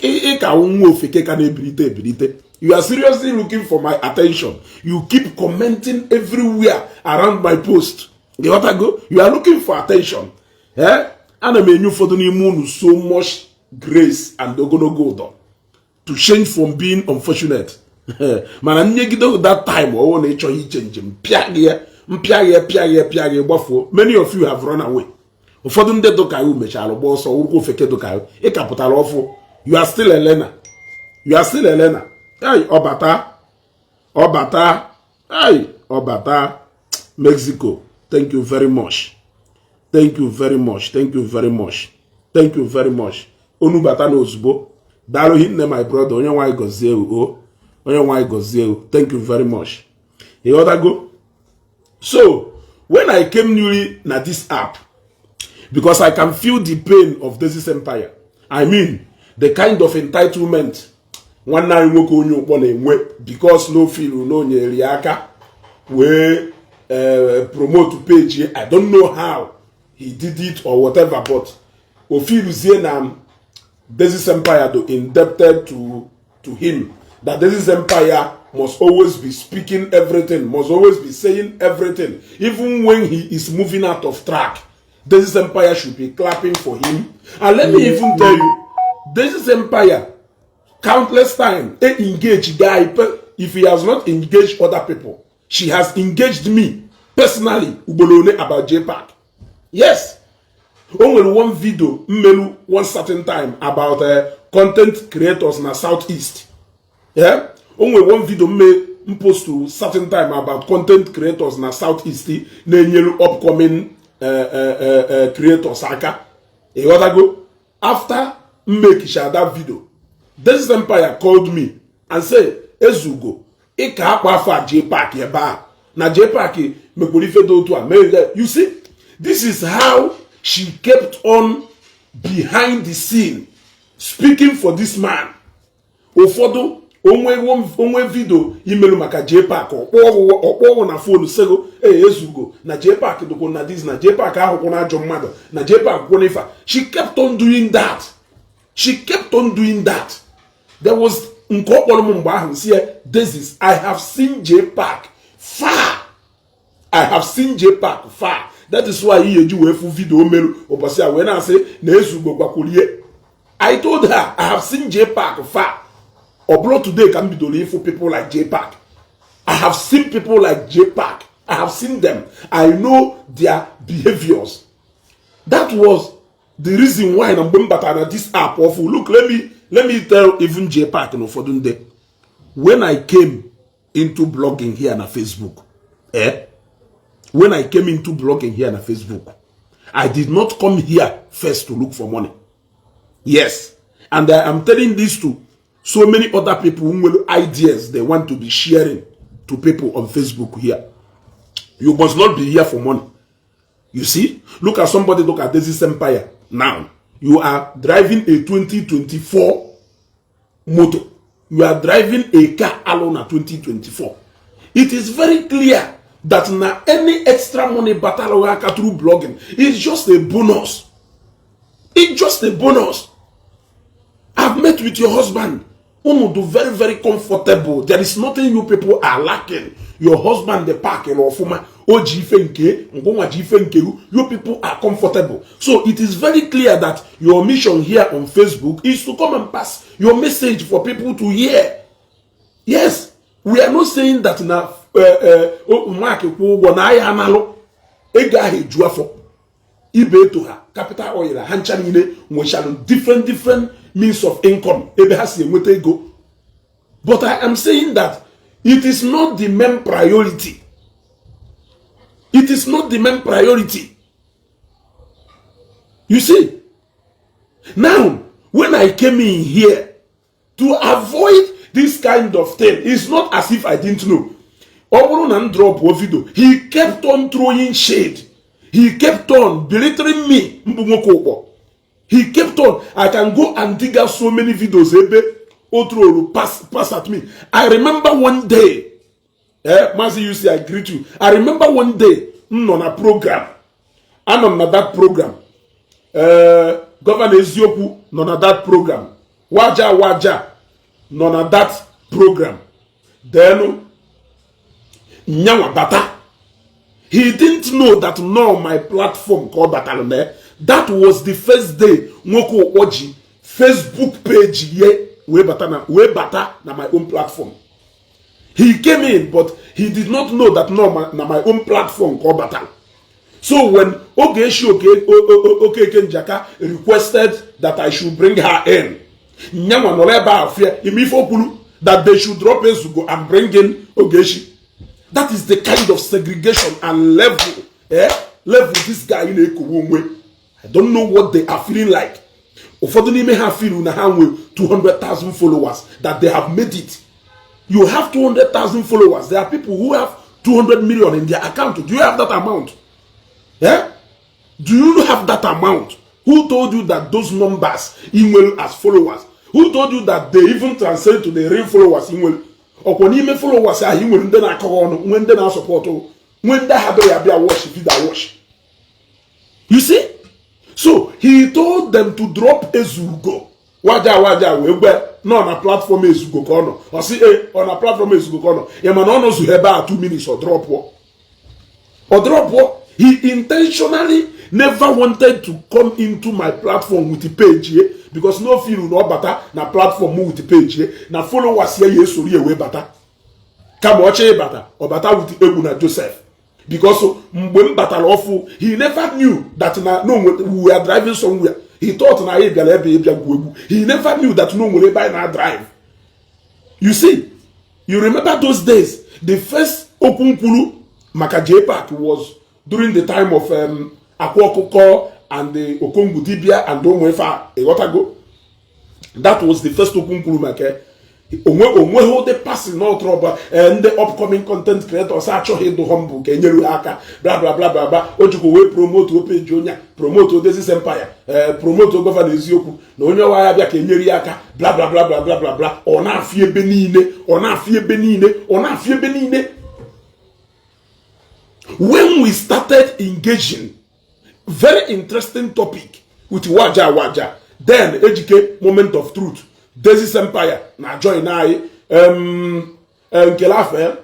You are seriously looking for my attention. You keep commenting everywhere around my post. You want to go? You are looking for attention. Eh? And I mean, you for the moon so much grace and ogonogo to change from being unfortunate. Man, I need that time. Oh, nature he change him. Many of you have run away. You are still a learner. You are still a learner. Hey, Obata. Hey, Obata. Mexico. Thank you very much. Thank you very much. Thank you very much. Thank you very much. Onubata n'ozugbo. Dalo hinne my brother. Onye nwa igozie o. Onye nwa igozie o. Thank you very much. You other go. So, when I came newly na this app, because I can feel the pain of this empire. I mean, the kind of entitlement one night because no feel no nyeriaka we promote page. I don't know how he did it or whatever, but we feel this empire indebted to him, that this empire must always be speaking everything, must always be saying everything, even when he is moving out of track. This empire should be clapping for him. And let me even tell you, this empire countless times engage guy. If he has not engaged other people, she has engaged me personally about Jpac. Yes. Only one video one certain time about content creators in the southeast. Yeah. Only one video post to certain time about content creators in the southeast. Upcoming creators. After make that video, this empire called me and said, Ezugo, ika akwafa Jpac yeba. Na Jpac you see, this is how she kept on behind the scene speaking for this man. Ofodo onwe video email maka Jpac okpo na phone sego Ezugo na Jpac doko na this na Jpac ahụ na ajo mmadu na Jpac kwonifa. She kept on doing that. She kept on doing that. There was this is, I have seen Jpac far. I have seen Jpac far. That is why he do a full video when I say I told her I have seen Jpac far. Upload today can be done for people like Jpac. I have seen people like Jpac. I have seen them. I know their behaviors. That was the reason why I'm going back on this app. Look, let me tell even Jpac for day. When I came into blogging here on Facebook, when I came into blogging here on Facebook, I did not come here first to look for money. Yes, and I am telling this to so many other people who will ideas they want to be sharing to people on Facebook here. You must not be here for money. You see, look at somebody, look at this empire now. You are driving a 2024 motor. You are driving a car alone at 2024. It is very clear that now any extra money battle through blogging is just a bonus. It's just a bonus. I've met with your husband. Do very, very comfortable. There is nothing you people are lacking. Your husband, the park, you people are comfortable. So it is very clear that your mission here on Facebook is to come and pass your message for people to hear. Yes, we are not saying that now. Capital oil, different means of income. But I am saying that it is not the main priority. It is not the main priority. You see, now when I came in here to avoid this kind of thing, it's not as if I didn't know. He kept on throwing shade. He kept on belittling me. He kept on. I can go and dig out so many videos. Pass at me. I remember one day. Mazi, you say I greet you. I remember one day on a program. And on that program. Governor Ezioku on that program. waja nọ na that program. Then nyawa bata. He didn't know that no my platform called Batalone. That was the first day Nwoko Oji Facebook page ye we bata na my own platform. He came in, but he did not know that no my own platform called Batal. So when Ogeshi Okeke Njaka requested that I should bring her in, Nyama Noreba Afia Imifokulu that they should drop Ezugo and bring in Ogeshi. That is the kind of segregation and level this guy in Ekuwumwe. I don't know what they are feeling like. Ufoduni may have feel una with 200,000 followers that they have made it. You have 200,000 followers. There are people who have 200 million in their account. Do you have that amount? Yeah? Do you have that amount? Who told you that those numbers email as followers? Who told you that they even translate to the real followers email? Or when email followers are email then I call on when they are support when they have a wash if you wash. You see? So he told them to drop Ezugo. Waja we no na platform Ezugo kono. Or see on a platform Ezugo kono. Yaman ono zuheba 2 minutes or drop what? Or drop what? He intentionally never wanted to come into my platform with the page here because no feel no better na platform with the page here. Na followers here sorry away better. Come watch it better or better with the Eguna Joseph. Because when battle awful, he never knew that we were driving somewhere. He thought he never knew that no one buy na drive. You see, you remember those days. The first Okunkulu Maka Jpac was during the time of Akwokoko and the Okongu Dibia and Onwefa a what ago. That was the first Okunkulu Maka. Onwe the passing no trouble and the upcoming content creators actually do humble kenyeru aka blah blah blah blah blah ojuko we promote page onya promote this empire promote governor Ezioku na onye wa ya bia kenyeri aka blah blah blah blah blah blah blah ona afie be niile. When we started engaging very interesting topic with waja then educate moment of truth this empire na join I Nkelafe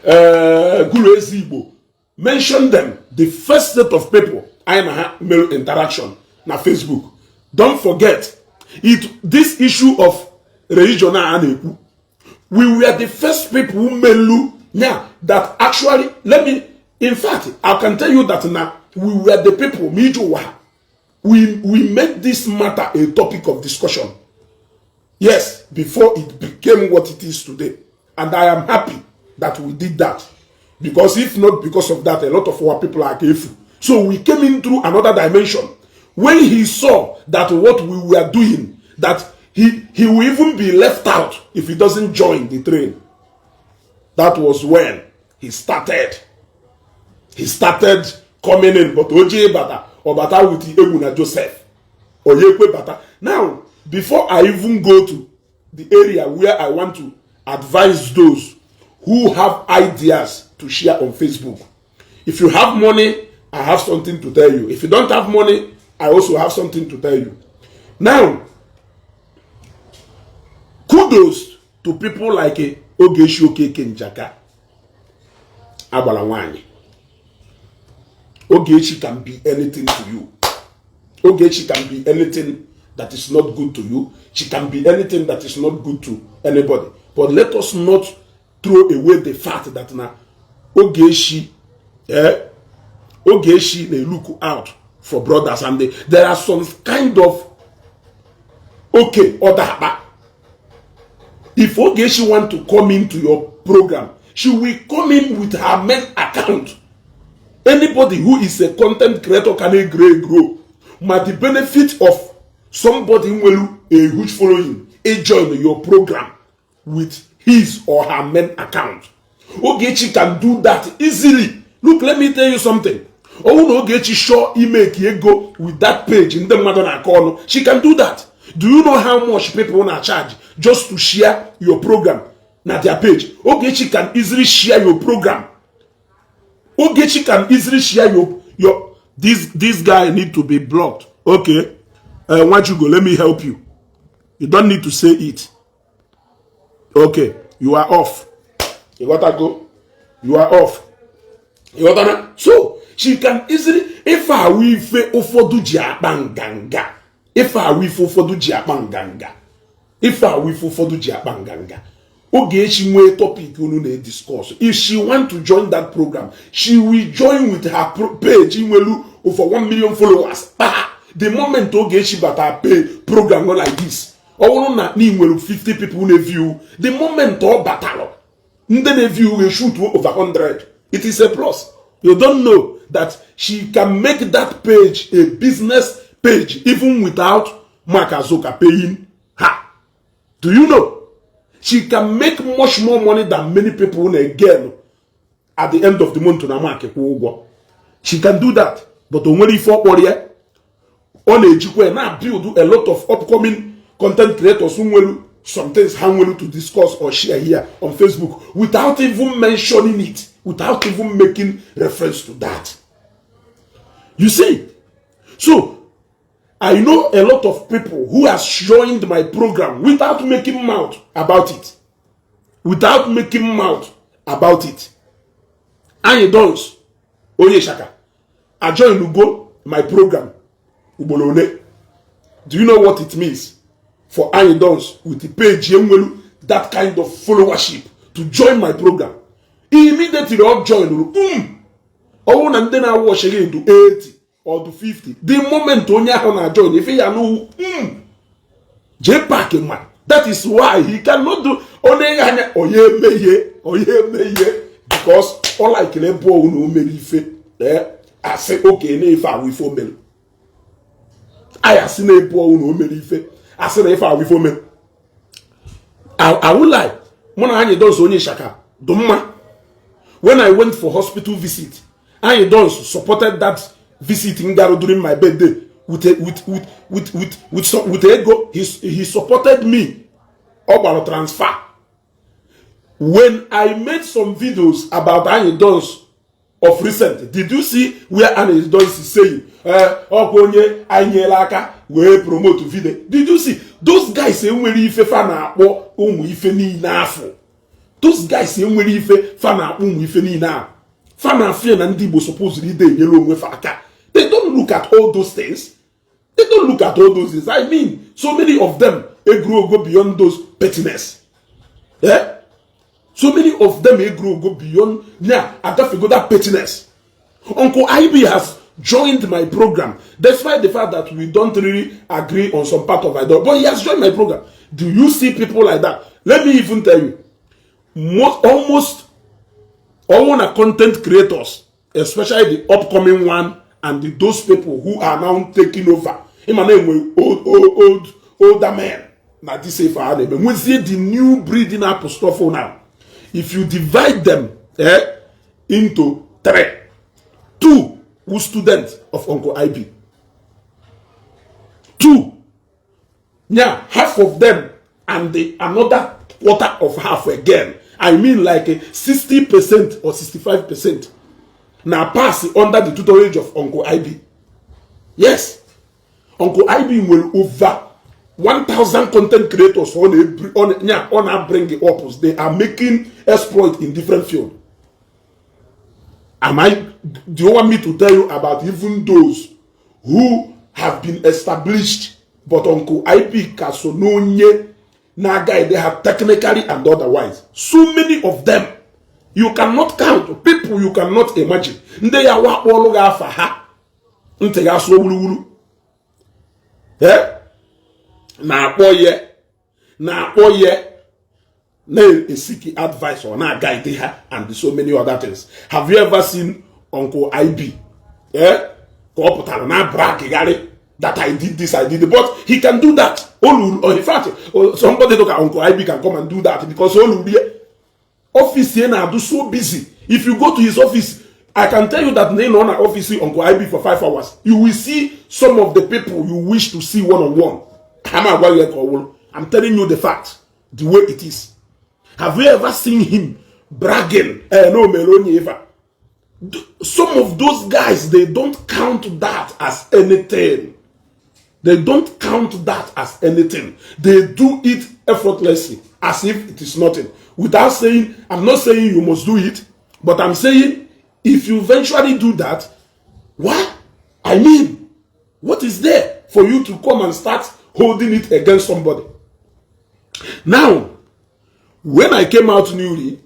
Gulu Igbo mention them the first set of people I na mail interaction na Facebook. Don't forget this issue of religion na we were the first people who mail now that actually in fact I can tell you that now we were the people we made this matter a topic of discussion. Yes, before it became what it is today. And I am happy that we did that. Because if not because of that, a lot of our people are careful. So we came in through another dimension. When he saw that what we were doing, that he will even be left out if he doesn't join the train. That was when he started. He started coming in, but Oje Bata, or Bata with Eguna Joseph, or Yekwe Bata. Now, before I even go to the area where I want to advise those who have ideas to share on Facebook. If you have money, I have something to tell you. If you don't have money, I also have something to tell you. Now, kudos to people like Ogeshi Okeke Njaka, Abalawani. Ogechi can be anything to you. Ogechi can be anything that is not good to you. She can be anything that is not good to anybody. But let us not throw away the fact that now Ogechi they look out for brothers and there are some kind of order. If Ogechi want to come into your program, she will come in with her main account. Anybody who is a content creator can grow. But the benefit of somebody with a huge following, join your program with his or her main account. Ogechi can do that easily. Look, let me tell you something. Oh, Ogechi sure he make go with that page in the Madonna corner. She can do that. Do you know how much people want to charge just to share your program? Not their page. Ogechi can easily share your program. Ogechi can easily share your this guy need to be blocked. Okay. Why don't you go? Let me help you. You don't need to say it. Okay, you are off. You gotta go. You are off. You gotta. So she can easily, if I will fe ofodu ji akpanganga. If I will ofodu ji akpanganga. If I will ofodu ji akpanganga. Okay, she will topic you know discuss. If she want to join that program, she will join with her page. She will over 1 million followers. The moment okay, she got her pay program like this. Or not need 50 people in view. The moment or battle, then a view will shoot over 100. It is a plus. You don't know that she can make that page a business page even without Mark Azuka paying her. Do you know? She can make much more money than many people again at the end of the month. She can do that. But only for Korea, on a now build a lot of upcoming content creators who will sometimes hang to discuss or share here on Facebook without even mentioning it, without even making reference to that. You see? So, I know a lot of people who have joined my program without making mouth about it. Without making mouth about it. And you don't. Oye Shaka. I joined Ugo, my program. Ubolone. Do you know what it means for Ayedons with the page that kind of followership to join my program? He immediately all joined. Oh, and then I was again to 80 or to 50. The moment Tonya Hona join, if he know Jpac man, that is why he cannot do because all I can no me I say okay, if I will for me. I have seen a poor no me I said if I will for me. I would like when I does only shaka. When I went for hospital visit, I does supported that visit in Garo during my birthday with ego. He supported me about transfer. When I made some videos about Ayedons of recent, did you see where Ayedons is saying, Okonye Anyelaka we promote video? Did you see those guys say when ife fana akpo umu ife ni n'afọ? Those guys say when ife fana akpo umu ife ni na fana fear na Ndi Igbo supposedly dey yellow onwe fa aka. They don't look at all those things. They don't look at all those things. I mean, so many of them go beyond those pettiness. Yeah? So many of them go beyond. Yeah, I got to go that pettiness. Uncle IB has joined my program, despite the fact that we don't really agree on some part of it. But he has joined my program. Do you see people like that? Let me even tell you, almost all the content creators, especially the upcoming one, and those people who are now taking over. My name older men. Now this is for them. We see the new breeding apostrophe now. If you divide them into 3, 2 who students of Uncle IB. 2. Yeah, half of them and another quarter of half again. I mean like 60% or 65%. Now pass under the tutelage of Uncle IB. Yes. Uncle IB will over 1,000 content creators on bring it up. They are making exploit in different fields. Do you want me to tell you about even those who have been established, but Uncle IB Kasononye Nagai, they have technically and otherwise. So many of them. You cannot count. People you cannot imagine. They are what all over ha. Eh? Na boye. Na a seeking advice or na guide her and so many other things. Have you ever seen Uncle IB? Eh? Na brag that I did this, I did it. But he can do that. Or in fact, somebody look at Uncle IB can come and do that because office here now do so busy. If you go to his office, I can tell you that they know an office Uncle IB for 5 hours. You will see some of the people you wish to see one-on-one. I'm telling you the fact, the way it is. Have you ever seen him bragging? No, Meloni ever. Some of those guys, they don't count that as anything. They don't count that as anything. They do it effortlessly, as if it is nothing. Without saying, I'm not saying you must do it, but I'm saying if you eventually do that, what? I mean, what is there for you to come and start holding it against somebody? Now, when I came out newly,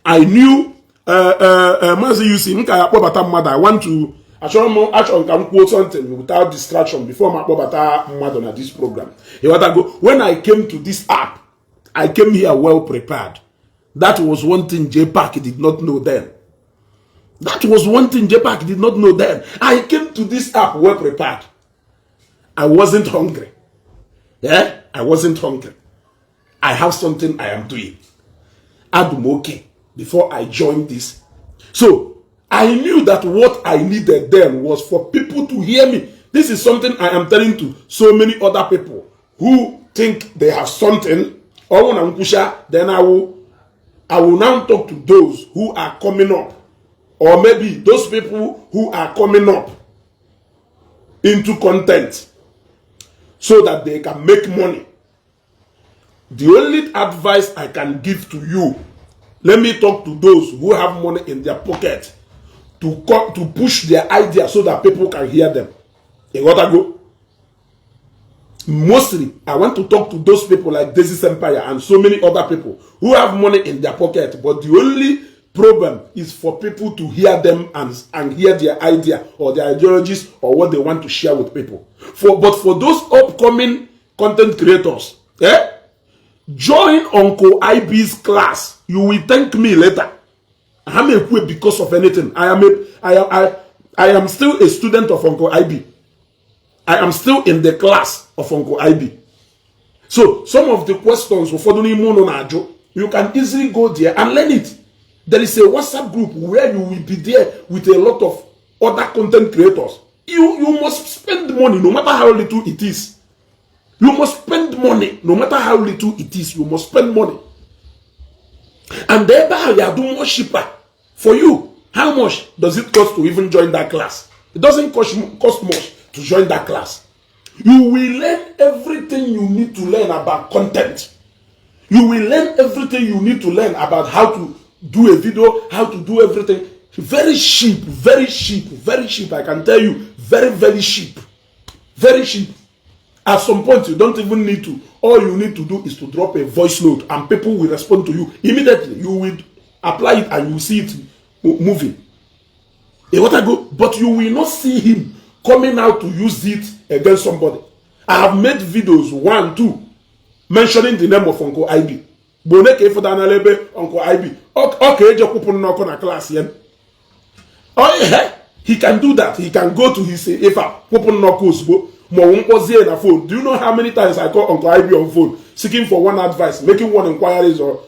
I knew Mazi Yusi, I want to actually can quote something without distraction before my mother on this program. When I came to this app, I came here well prepared. That was one thing Jpac did not know then. That was one thing Jpac did not know then. I came to this app well prepared. I wasn't hungry. Yeah, I wasn't hungry. I have something I am doing. I'm okay before I joined this. So I knew that what I needed then was for people to hear me. This is something I am telling to so many other people who think they have something. Then I will now talk to those who are coming up, or maybe those people who are coming up into content so that they can make money. The only advice I can give to you, let me talk to those who have money in their pocket to push their idea so that people can hear them. You got to go. Mostly, I want to talk to those people like Desi's Empire and so many other people who have money in their pocket, but the only problem is for people to hear them and hear their idea or their ideologies or what they want to share with people. But for those upcoming content creators, join Uncle IB's class. You will thank me later. I am equipped because of anything. I am still a student of Uncle IB. I am still in the class of Uncle IB. So some of the questions you can easily go there and learn it. There is a WhatsApp group where you will be there with a lot of other content creators. You must spend money no matter how little it is. You must spend money no matter how little it is. You must spend money. And thereby you are doing more cheaper for you. How much does it cost to even join that class? It doesn't cost much to join that class. You will learn everything you need to learn about content. You will learn everything you need to learn about how to do a video, how to do everything. Very cheap, very cheap, very cheap. I can tell you, very, very cheap. Very cheap. At some point, you don't even need to. All you need to do is to drop a voice note and people will respond to you. Immediately, you will apply it and you see it moving. But you will not see him coming out to use it against somebody. I have made videos, 1, 2, mentioning the name of Uncle IB. Uncle IB. Okay, class here. Oh yeah, he can do that. He can go to his phone. Do you know how many times I call Uncle IB on phone seeking for one advice, making one inquiries or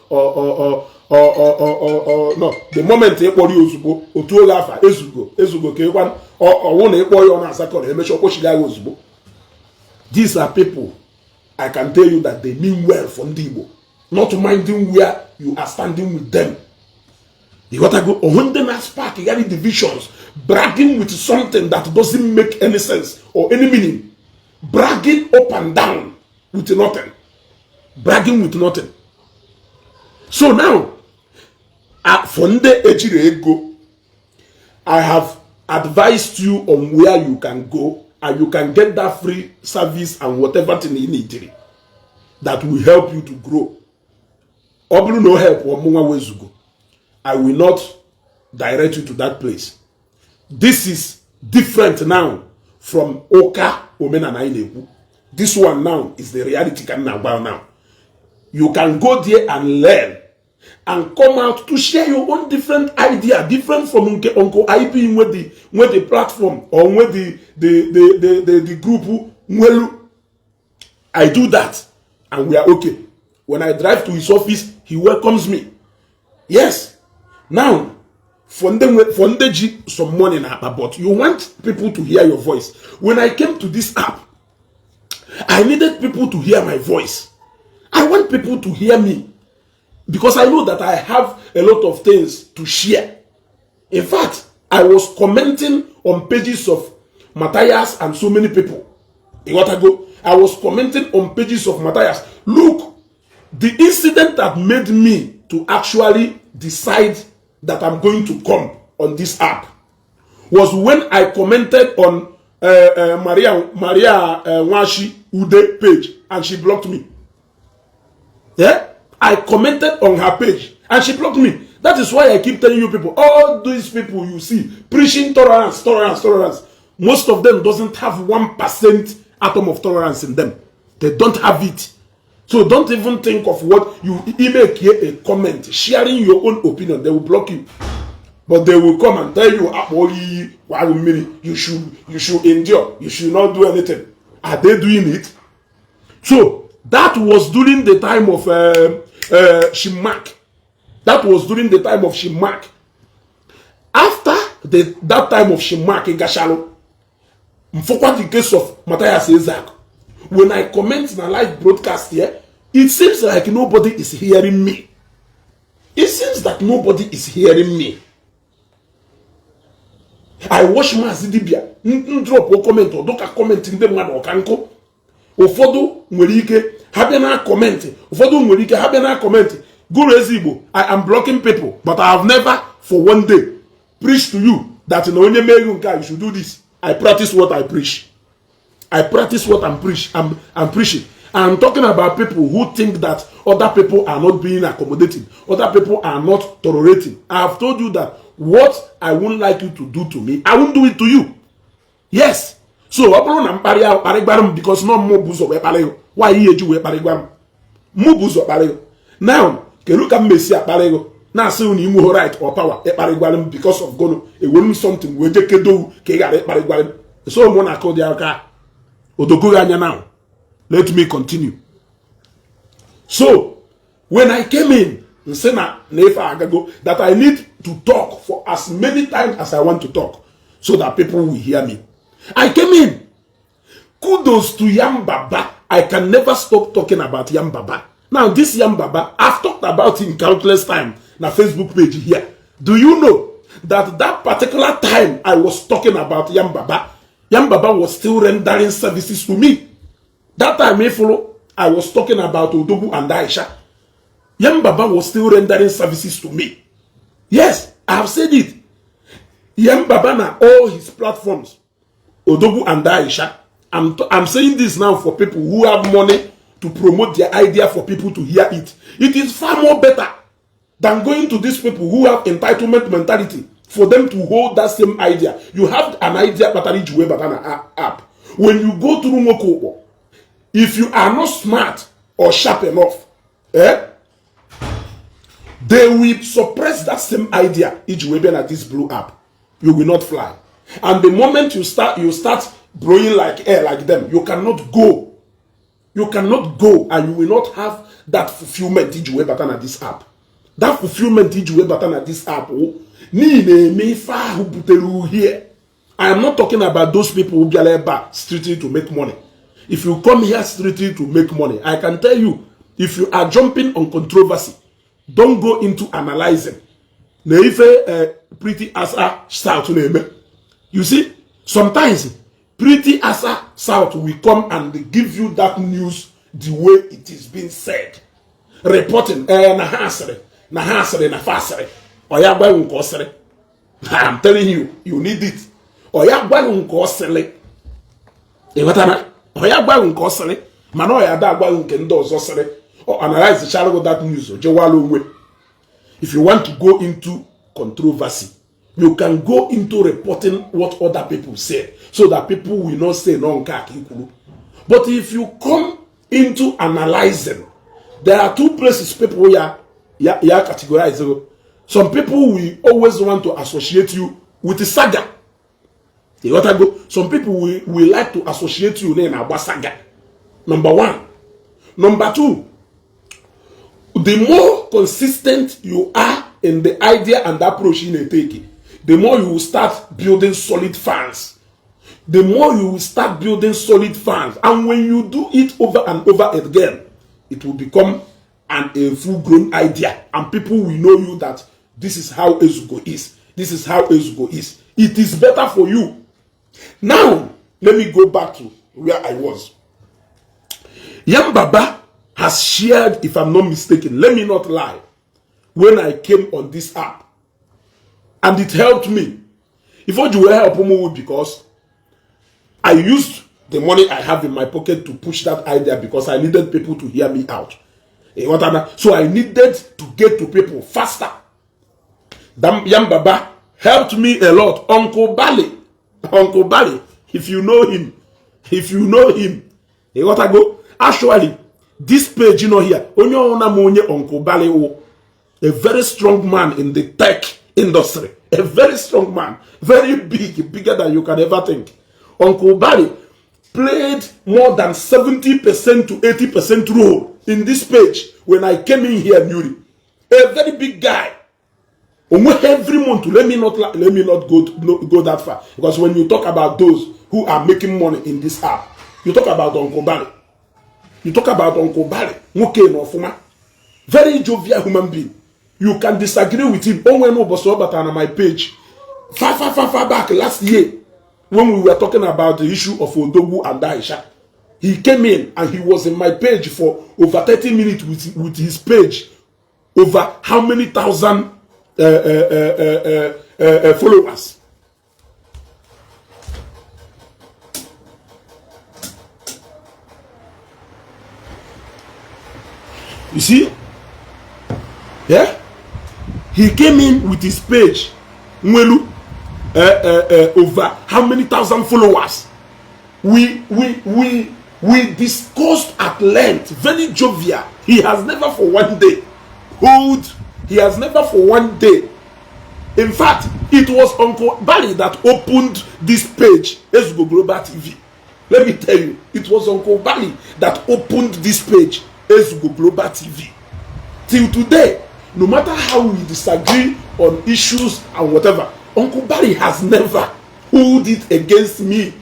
no, the moment he call you or two laugh ezugo or one on a these are people I can tell you that they mean well for Ndi Igbo, not minding where you are standing with them. You gotta go on spark, you got divisions, bragging with something that doesn't make any sense or any meaning. Bragging up and down with nothing. Bragging with nothing. So now, at Fonde Ejirego, I have advised you on where you can go and you can get that free service and whatever thing you need that will help you to grow. Oblu no help or more ways to go. I will not direct you to that place. This is different now from Oka Omenala Igbo. This one now is the reality now. You can go there and learn and come out to share your own different idea, different from Uncle IB with the platform or with the group. Well, I do that and we are okay. When I drive to his office, he welcomes me. Yes. Now, Fondeji some money now, but you want people to hear your voice. When I came to this app, I needed people to hear my voice. I want people to hear me because I know that I have a lot of things to share. In fact, I was commenting on pages of Matthias and so many people I was commenting on pages of Matthias. Look, the incident that made me to actually decide that I'm going to come on this app was when I commented on Maria Washi Ude page and she blocked me. Yeah, I commented on her page and she blocked me. That is why I keep telling you people, all these people you see preaching tolerance, most of them doesn't have 1% atom of tolerance in them. They don't have it. So don't even think of what you make here a comment, sharing your own opinion. They will block you. But they will come and tell you, you should endure. You should not do anything. Are they doing it? So that was during the time of Shimak. That was during the time of Shimak. After that time of Shimak in Gashalo, for the case of Matthias Isiagu, when I comment in a live broadcast here, it seems like nobody is hearing me. It seems that nobody is hearing me. I watch my Zidibia, drop a comment or don't comment in the man or canko. Ufodo Murike, Habena comment, Ufodo Murike, Habena comment. Guru Igbo, I am blocking people, but I have never for one day preached to you that in only you should do this. I practice what I preach. I practice what I'm preaching. I'm talking about people who think that other people are not being accommodating, other people are not tolerating. I have told you that what I wouldn't like you to do to me, I won't do it to you. Yes. So because no more buzo why you now can look at Messi at now soon you move right or power because of gono a woman something we take do so mona call the car Odoguranya now. Let me continue. So when I came in that I need to talk for as many times as I want to talk so that people will hear me. I came in. Kudos to Yam Baba. I can never stop talking about Yam Baba. Now this Yam Baba, I've talked about him countless times na Facebook page here. Do you know that particular time I was talking about Yam Baba was still rendering services to me. That time I was talking about Odogu and Aisha. Yam Baba was still rendering services to me. Yes, I have said it. Yam Baba na all his platforms, Odogu and Aisha. I'm saying this now for people who have money to promote their idea for people to hear it. It is far more better than going to these people who have entitlement mentality for them to hold that same idea. You have an idea, app. When you go to Rumoko, if you are not smart or sharp enough, they will suppress that same idea. At this blue app, you will not fly. And the moment you start blowing like air like them, you cannot go. You cannot go, and you will not have that fulfillment at this app. That fulfillment at this app. Here. I am not talking about those people who be strictly to make money. If you come here strictly to make money, I can tell you, if you are jumping on controversy, don't go into analyzing. Pretty asa south. You see, sometimes pretty asa south will come and give you that news the way it is being said. Reporting, I'm telling you, you need it. Or analyze the channel with that news. If you want to go into controversy, you can go into reporting what other people say, so that people will not say no. But if you come into analyzing, there are two places people categorize. Some people will always want to associate you with the saga. Some people will like to associate you with a saga. Number one. Number two, the more consistent you are in the idea and approach in a take, the more you will start building solid fans. The more you will start building solid fans. And when you do it over and over again, it will become a full-grown idea. And people will know you that this is how Ezugo is. This is how Ezugo is. It is better for you. Now, let me go back to where I was. Yam Baba has shared, if I'm not mistaken, let me not lie, when I came on this app. And it helped me. If I do help me because I used the money I have in my pocket to push that idea because I needed people to hear me out. So I needed to get to people faster. Yam Baba helped me a lot. Uncle Bali, if you know him, actually, this page, you know here, Uncle Bali, a very strong man in the tech industry, a very strong man, very big, bigger than you can ever think. Uncle Bali played more than 70% to 80% role in this page when I came in here newly. A very big guy. Every month, let me not go that far, because when you talk about those who are making money in this app, you talk about Uncle Bali. Very jovial human being. You can disagree with him. But on my page, far back last year, when we were talking about the issue of Odogwu and Aisha, he came in and he was in my page for over 30 minutes with his page over how many thousand followers. You see? Yeah? He came in with his page, Mwelu, over how many thousand followers. We discussed at length, very jovial. He has never for one day In fact, it was Uncle Bali that opened this page, Isiagu Global TV. Let me tell you, it was Uncle Bali that opened this page, Isiagu Global TV. Till today, no matter how we disagree on issues and whatever, Uncle Bali has never pulled it against me.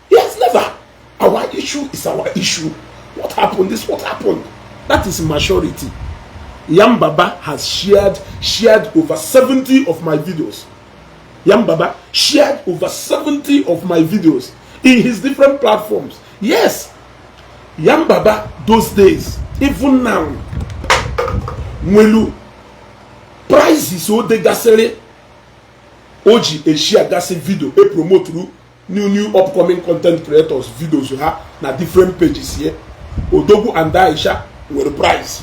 He has never. Our issue is our issue. What happened? This what happened. That is maturity. Yam Baba has shared over 70 of my videos. Yam Baba shared over 70 of my videos in his different platforms. Yes, Yam Baba those days, even now, Mwelu prices so de gasele Oji Isiagu video e promote through new upcoming content creators videos you have na different pages here. Odogwu and Aisha were the price.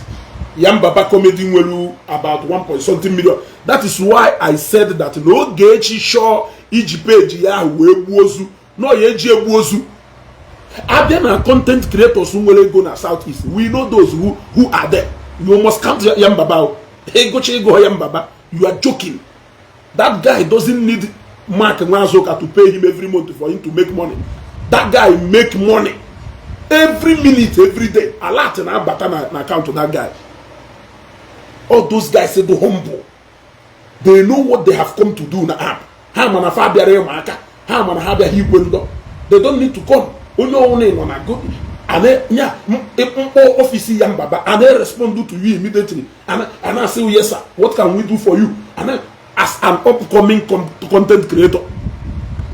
Yam Baba comedy Mwelu about 1.something million. That is why I said that no gechi sure Jpac ya we gbuozu no ye ji egbuozu. Are na content creators who will go na southeast. We know those who are there. You must count Yam Baba. Hey, go Yam Baba. You are joking. That guy doesn't need Mark Nwazoka to pay him every month for him to make money. That guy make money every minute, every day. A lot in our account to that guy. All those guys say the humble. They know what they have come to do in the app. They don't need to come. And then, office Yam Baba, and they respond to you immediately. And I say, oh, yes, sir. What can we do for you? And then, as an upcoming content creator,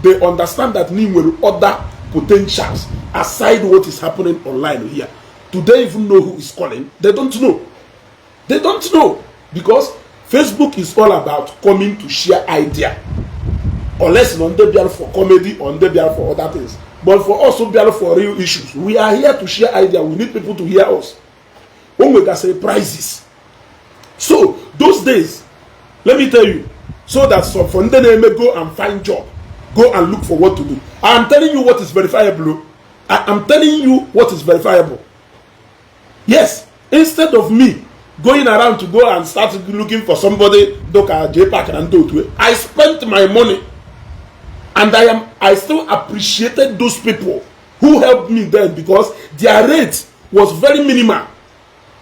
they understand that Nim will other potentials aside what is happening online here. Do they even know who is calling? They don't know. They don't know, because Facebook is all about coming to share idea. Unless on the for comedy, on the for other things. But for us to be for real issues, we are here to share idea. We need people to hear us. When we got say prizes. So those days, let me tell you, so that some from then they may go and find job, go and look for what to do. I am telling you what is verifiable. I am telling you what is verifiable. Yes, instead of me going around to go and start looking for somebody, Jpac and do it, I spent my money. And I still appreciated those people who helped me then, because their rate was very minimal.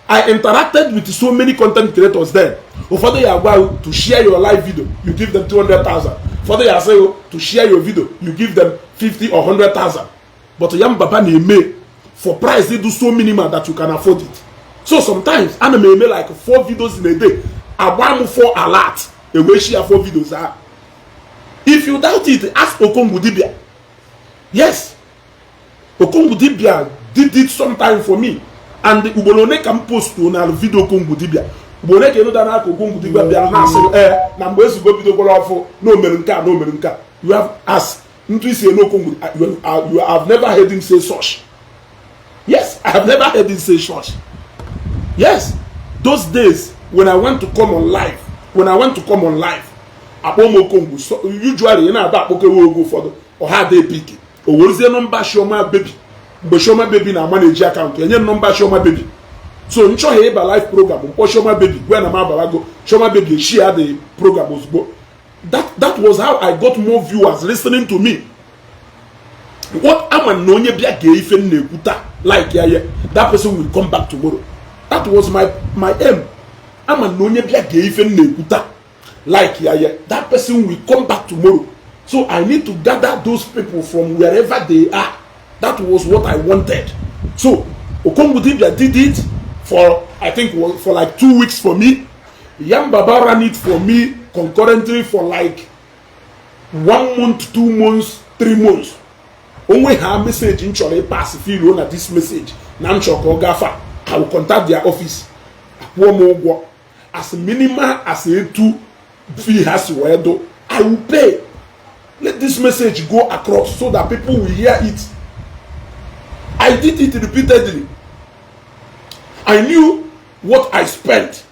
I interacted with so many content creators then. For they are going to share your live video, you give them 200,000. For they are saying to share your video, you give them 50 or 100,000. But Yam Baba may for price they do so minimal that you can afford it. So sometimes I may make like 4 videos in a day. I want 4 alert. A way share 4 videos are. If you doubt it, ask Okongudibia. Yes. Okongwu Dibia did it sometime for me. And Ubolone can post to na video Okongwu Dibia. Ubolone can know that Okongwu Dibia be an answer. Na mbwezi go video call no merenka. You have asked. You have never heard him say such. Yes, I have never heard him say such. Yes, those days when I went to come on live, Abomo Kongu, so usually you know that okay will go for the or had they pick it. Or was the number show my baby? But show my baby na manage account. And your number show my baby. So in show a live program, or show my baby, when I'm about go, show my baby, she had the program was go. That was how I got more viewers listening to me. What am I knowing like that person will come back tomorrow. That was my aim. I'm a knowing like that person will come back tomorrow. So I need to gather those people from wherever they are. That was what I wanted. So Okongwu Dibia did it for I think for like 2 weeks for me. Yam Baba ran it for me concurrently for like 1 month, 2 months, 3 months. Only her message in Chole pass if you know this message. Nanchoko Gafa. I will contact their office. As minimal as a 2 fee has to I will pay. Let this message go across so that people will hear it. I did it repeatedly. I knew what I spent.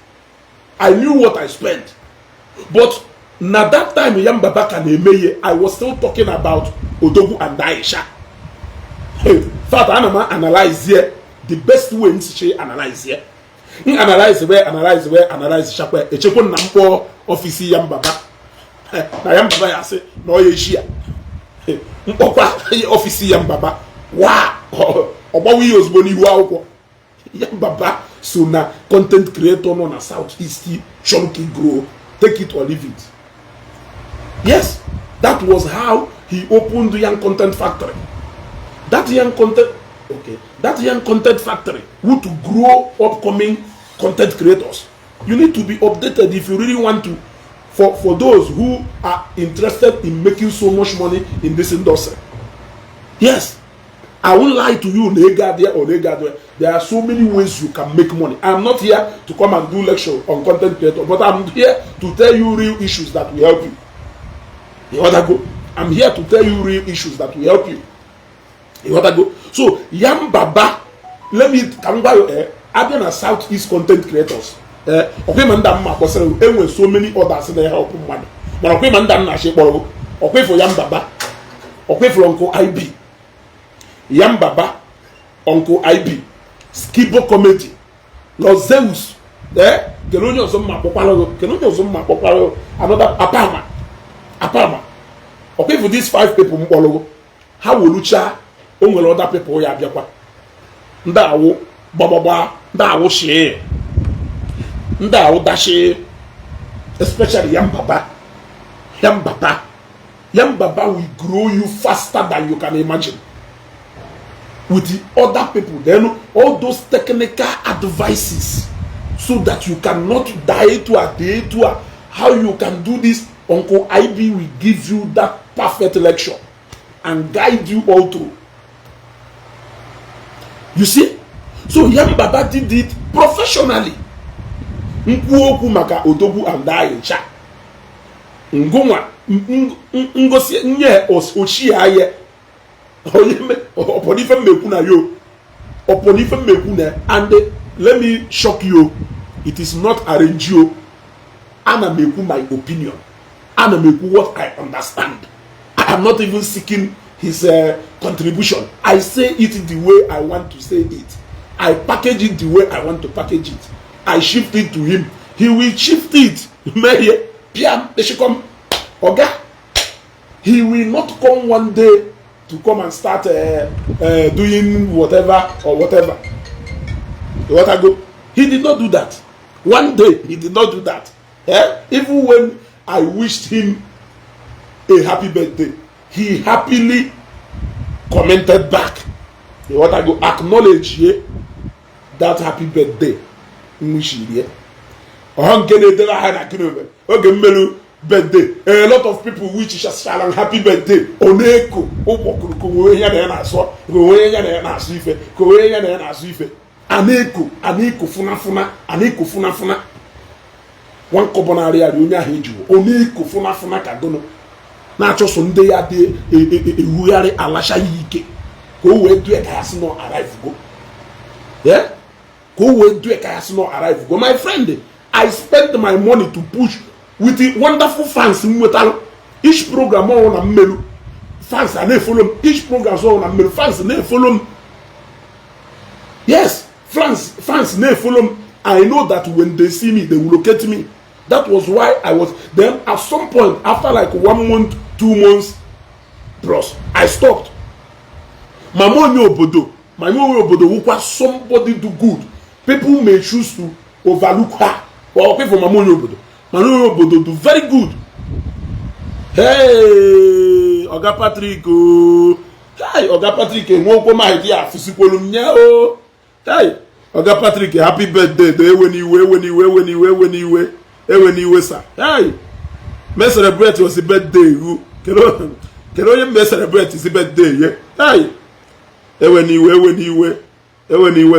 But now that time Yam Baba Kanemeye, I was still talking about Odogwu and Aisha. Hey, Father Anama analyze here the best way to analyze here. Analyze Shakwe. Echekwa nampo office Yam Baba. Na Yam Baba ya say no Ishi. Mpokwa office Yam Baba. Wow. Obawi ozboni wa Yam Baba so na content creator no na southeastern chunky grow. Take it or leave it. Yes, that was how he opened the Young Content Factory. That young content factory would to grow upcoming content creators. You need to be updated if you really want to. For those who are interested in making so much money in this industry. Yes, I won't lie to you, there are so many ways you can make money. I'm not here to come and do lecture on content creator, but I'm here to tell you real issues that will help you. I'm here to tell you real issues that will help you. So Yam Baba, let me come by I've been a Southeast content creators. Okay, man, that so many others they help money. But okay, man, that okay for Yam Baba, okay for Uncle IB. Yam Baba, Uncle IB, Skibo Committee, Los Zeus, Kelonio Zoma Popalo, another Apama. Okay, for these 5 people, how will you charge other people? Ndawo, Baba, Ndawo She, Ndawo Dashi, especially Yam Baba. Yam Baba will grow you faster than you can imagine. With the other people, then all those technical advices so that you cannot die to a day to a how you can do this. Uncle IB will give you that perfect lecture and guide you all through. You see? So Yam Baba did it professionally. Nkuoku maka Odogwu and Aisha. Ngoma ngosi nye oshi aye. And let me shock you, it is not arranged. Ana meku my opinion. Ana meku what I understand. I am not even seeking his contribution. I say it the way I want to say it. I package it the way I want to package it. I shift it to him. He will shift it. He will not come one day to come and start doing whatever or whatever. He did not do that. One day he did not do that. Even when I wished him a happy birthday, he happily commented back. Acknowledge that happy birthday. birthday. A lot of people wish Shalan happy birthday. Oneko, Oboko, Yana so, Goyana Sife, Goyana Sife, Aneko, Funafuna, Aneko Funafuna. One Cobonaria, Lunia Hiju, Oneko Funafuna Kadono. Nacho Sunday at the Uyari Alasha Yike. Go where do a casino arrive go. Yeah? Go where do a casino arrive go. My friend, I spent my money to push with the wonderful fans in Metal. Each program on a melu. Fans and they follow. Each program on a melu. Fans and they follow. Yes, fans and they follow. I know that when they see me, they will locate me. That was why I was. Then at some point, after like 1 month, 2 months, plus, I stopped. My money obodo who was somebody do good. People may choose to overlook her. Well, okay for my money obodo do very good. Hey, Oga Patrick, hey, Oga Patrick, won't my idea physical nyao. Hey, Oga Patrick, happy birthday. When you sir. Hey, me celebrate was the birthday. Can you celebrate his birthday? Yeah. Hey. When you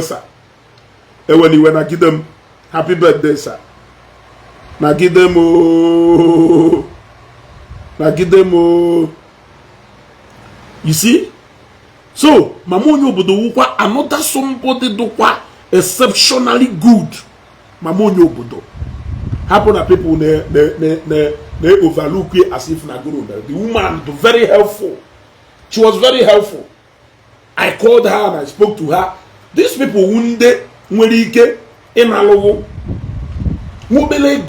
sir. When you I give them happy birthday, sir. Na give them You see? So, Mamonyo Obodo wukwa another somebody do kwa exceptionally good. Mamonyo Obodo. Happen that people they overlook it as if na good. The woman was very helpful. She was very helpful. I called her and I spoke to her. These people wunde nwere in alowo. Mobile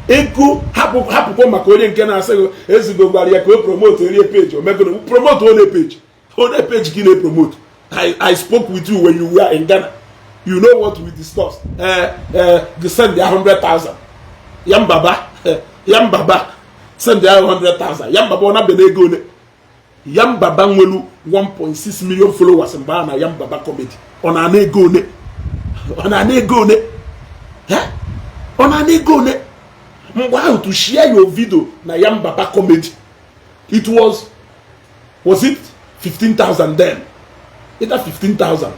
ego hapu ko makori nke na say ezigo gwara ya ko promote area page o megoro promote on a page gine promote. I spoke with you when you were in Ghana. You know what we discussed. They send their 100,000. Yam baba send their 100,000. Yam baba na benego ne. Yam baba nwelu 1.6 million followers in Bana Yam baba comedy. On an ego ne. Wow, to share your video na Yam baba comedy. It was it 15,000 then? Either 15,000.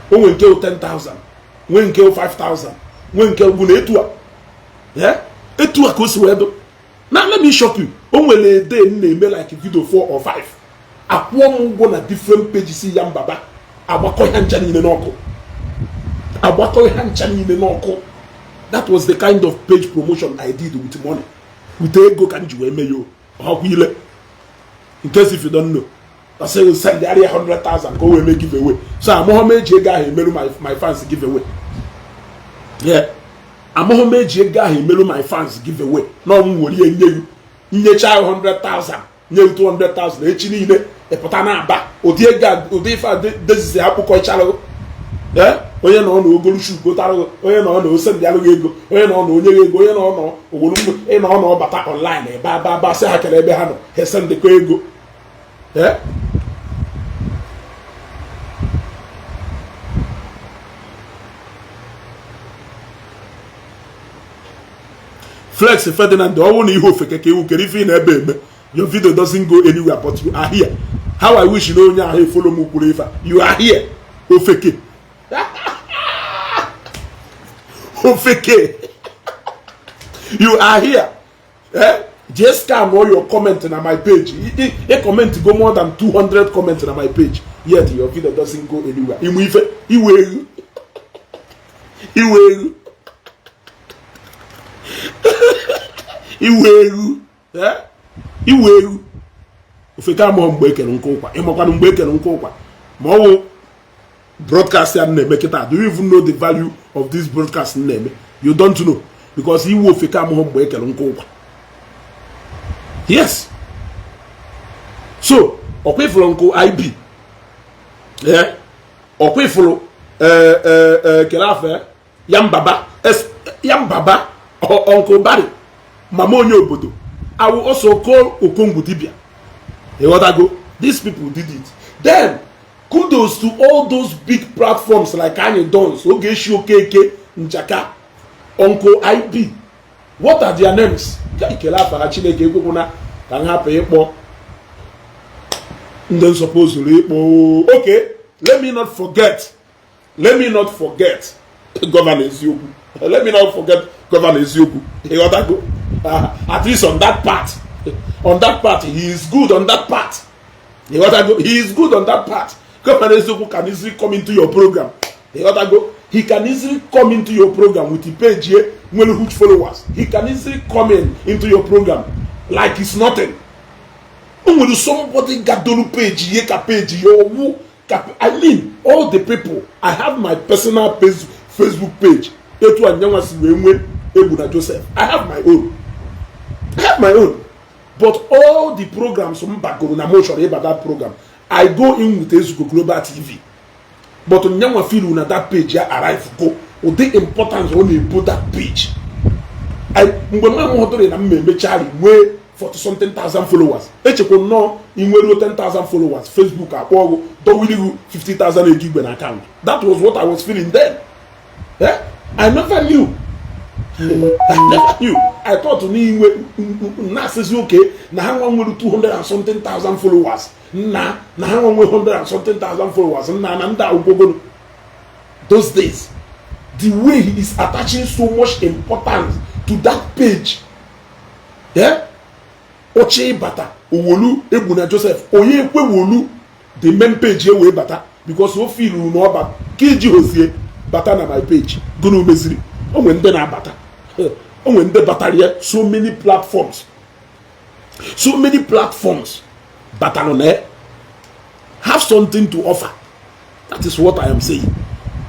When kill 10,000. When kill 5,000. When kill Gunetua. Yeah? Etua Koswedo. Now let me shock you. Only a day name like a video 4 or 5. A one go na different page see Yam baba. Abako hanchani in the noko. That was the kind of page promotion I did with money. With ego kanji wemeyo. How will in case if you don't know. I say we send the area 100,000 go we make giveaway. So I'm Mohammed Jega he melu my fans giveaway. Yeah. I'm Mohammed Jega he melu my fans giveaway. No worry you. Nye child 100,000. Nye 200,000. Echi niile e pota na aba. Odiega odifa this is hapu ko chalo. Yeah? Onye no no ogolu shu go taro. Onye no no send the ego. Onye no no onye ego. Onye no no ogolu e no no bata online e ba say hakele ebe ha no. He send the ego. Yeah? Flex Ferdinand, your video doesn't go anywhere, but you are here. How I wish you know you follow me. You are here. Ofeke. Ofeke. You are here. Eh? Just come all your comment on my page. A comment go more than 200 comments on my page. Yet your video doesn't go anywhere. Iweru. Eh? Iweru. Ofeka mo mgbe ekere nkokwa. Imokwa mgbe ekere nkokwa. Mo broadcast ya neme kita. Do you even know the value of this broadcast neme? You don't know because he will ofeka mo mgbe ekere nkokwa. Yes. So, okwefolo nko IB. Yeah. Okwefolo kelafe Yam baba Uncle Barry. Mamonyo Obodo. I will also call Okongu Dibia. You want to go? These people did it. Then, kudos to all those big platforms like Kanye Dons, Ogeshi Okeke, Njaka, Uncle IB. What are their names? Okay, let me not forget. Governor Isiagu. Let me not forget Governor Isiagu. At least on that part. On that part, he is good on that part. He is good on that part. Governor Isiagu can easily come into your program. He can easily come into your program with the page here, huge followers. He can easily come into your program like it's nothing. When somebody got the page, I mean, all the people. I have my personal Facebook page. I have my own. But all the programs about that program, I go in with Ezugo Global TV. But on young feel on that page, yeah, arrive go. Or the importance when you put that page. I when my mother and I Charlie way 40-something thousand followers. Each one know in where 10,000 followers. Facebook or don't really 50,000 a gig account. That was what I was feeling then. Yeah? I never knew. I thought to me is okay. Now one with 200 and something thousand followers. Now one with 100 and something thousand followers. Those days, the way he is attaching so much importance to that page. Yeah? Oche bata Owolu Ebuna Joseph Oye Kwe Wolu the main page here way bata because you feel you know about Kiji Hosie bata na my page Gunu Mesiri when then bata when the bataria so many platforms Batalone have something to offer. That is what I am saying.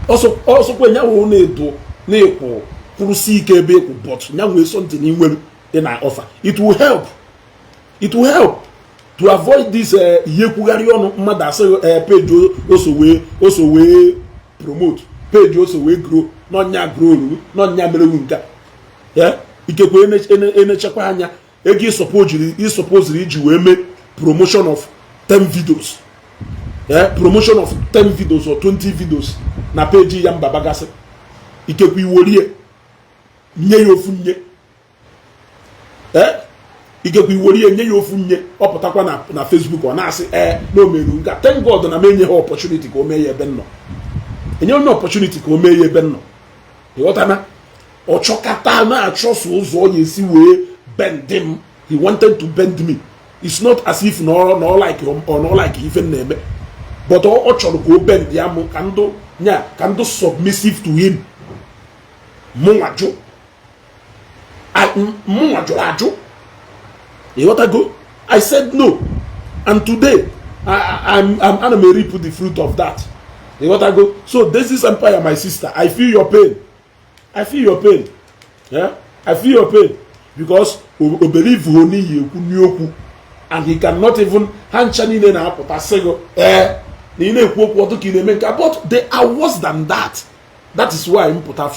Also when you need to neko purusi kebe but now something in I offer. It will help to avoid this yekugarion mother page also we promote page also we grow not nya grow not nya merewunka. Yeah, ikekwe ene chekwa anya egi supposedly we make promotion of 10 videos. Yeah, promotion of 10 videos or 20 videos na page yam babagase ikekwe iworie nye yofunye. Ikekwe iworie nye yofunye oputakwa na Facebook or na say no merunga. Thank God na menye her opportunity ko meye benno. Enye no opportunity ko meye benno. Yotana Ochokata na trust uzo yesi we bend him. He wanted to bend me. It's not as if no like him or no like even name. But Ochoro go bend yamu kando submissive to him. Muajo. You want to go? I said no. And today I'm gonna reap the fruit of that. You want to go? So this is Empire, my sister. I feel your pain. Yeah, I feel your pain because believe and he cannot even hand na put asego but they are worse than that. That is why I put a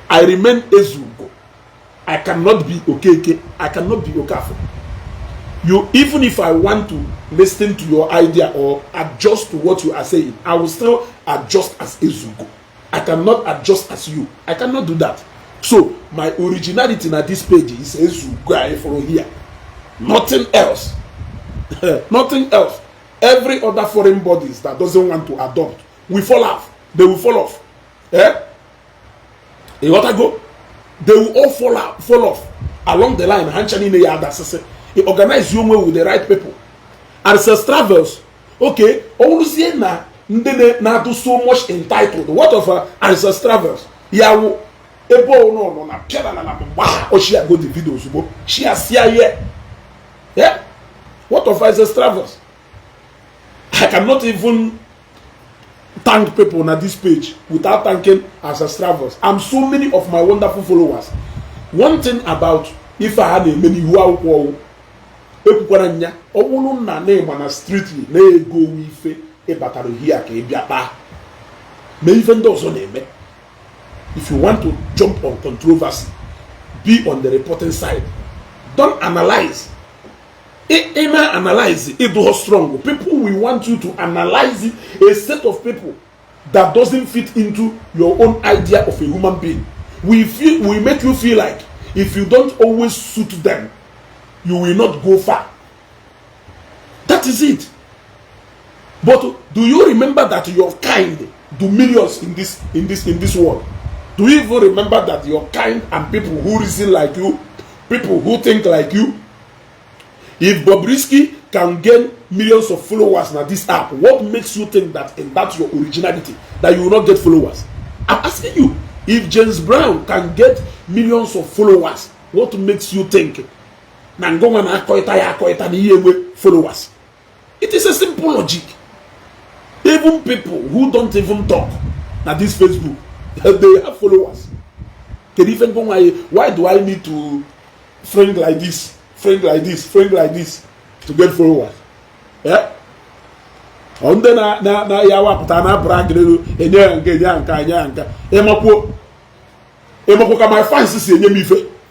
I remain Ezugo. I cannot be Okeke. I cannot be Okafo. You, even if I want to listen to your idea or adjust to what you are saying, I will still adjust as Ezugo. I cannot adjust as you. I cannot do that. So my originality na this page is Ezugo from here. Nothing else. Nothing else. Every other foreign bodies that doesn't want to adopt, we fall off. They will fall off. You want to go? They will all fall off along the line. He organize you with the right people. Ancestravels, okay, always na do so much entitled. What of Ancestravels? Yawo ebo no na pia na wow or she go the videos go. She has here. Yeah? What of Ancestravels? I cannot even thank people on this page without thanking Ancestravels. I'm so many of my wonderful followers. One thing about if I had a many who are nya owunu na name na streetly na ego wife e bataro here ka e biapa may even those on name. If you want to jump on controversy, be on the reporting side. Don't analyze. Analyze it do strong. People will want you to analyze it, a set of people that doesn't fit into your own idea of a human being. we make you feel like if you don't always suit them, you will not go far. That is it. But do you remember that your kind do millions in this world? Do you even remember that your kind and people who reason like you, people who think like you, if Bobrisky can gain millions of followers on this app, what makes you think that in that your originality that you will not get followers? I'm asking you, if James Brown can get millions of followers, what makes you think followers? It is a simple logic. Even people who don't even talk at this Facebook, they have followers. Can even go, why do I need to friend like this to get followers? Yeah. On the na yawa putana brag my fans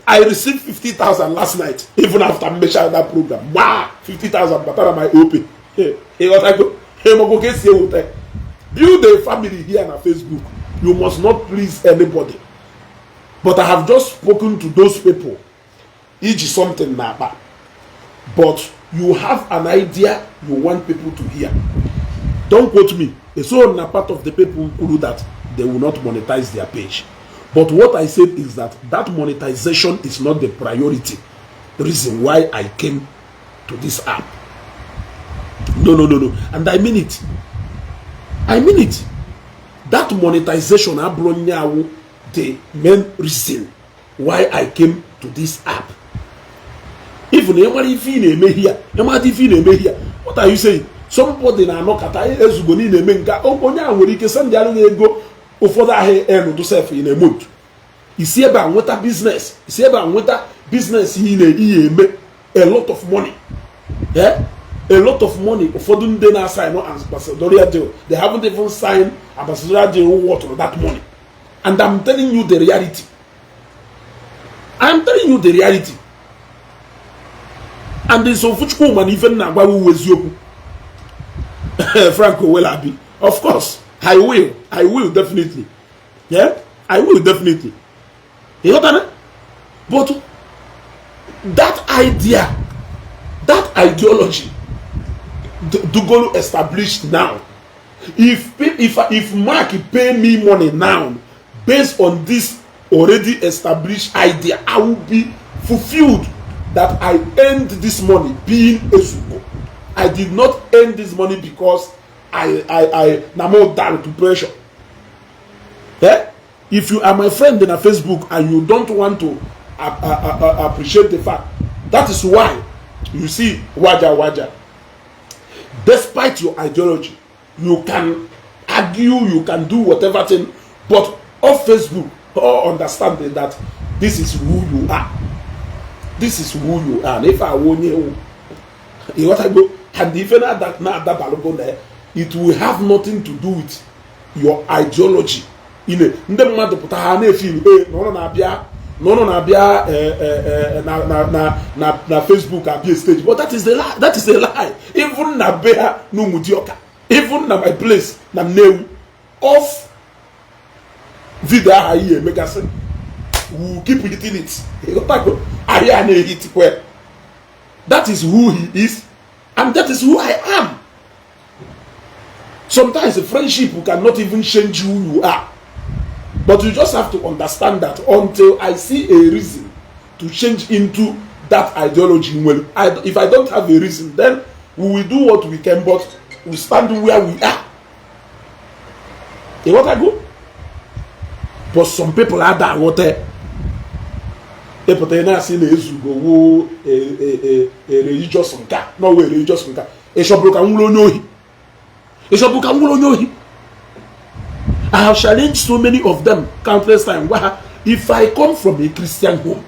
I received 50,000 last night, even after measuring that program. Wow, 50,000, but my open. Build a family here on Facebook. You must not please anybody. But I have just spoken to those people. Each is something now. But you have an idea you want people to hear. Don't quote me. It's all a part of the people who do that. They will not monetize their page. But what I said is that monetization is not the priority. The reason why I came to this app. No. And I mean it. That monetization, the main reason why I came to this app. Even what are you saying? Somebody na anokata ezugoni na-eme nka onye a nwere ike send ya ego ụfọdụ ahịa enu to self in a month. Isi ebe a nweta business. Isi ebe a nweta business yi na-eyi eme a lot of money. Yeah? A lot of money. Ụfọdụ ndị na-assign ambassadorial deal. They haven't even signed ambassadorial deal worth that money. And I'm telling you the reality. And there's so much woman even now with you. Franco Wellaby. Of course, I will definitely. Yeah, I will definitely. You know that? But that idea, that ideology, Dugolo established now. If Mark pay me money now, based on this already established idea, I will be fulfilled that I earned this money being a Zugo. I did not earn this money because I namo down to pressure. Yeah? If you are my friend in a Facebook and you don't want to appreciate the fact, that is why you see Waja. Despite your ideology, you can argue, you can do whatever thing, but off Facebook, all understanding that this is who you are. This is who you are. And if I want you what I go, and even that balogo there, it will have nothing to do with your ideology. In a na Facebook a stage, but that is the lie. That is a lie. Even na bear no mudioka, even na my place na new off video here make us we keep hitting it. That is who he is, and that is who I am. Sometimes a friendship cannot even change who you are. But you just have to understand that until I see a reason to change into that ideology. Well, if I don't have a reason, then we will do what we can, but we stand where we are. You know what I go? But some people are that water. A religious nka, no way religious nka. A shop I have challenged so many of them countless times. If I come from a Christian home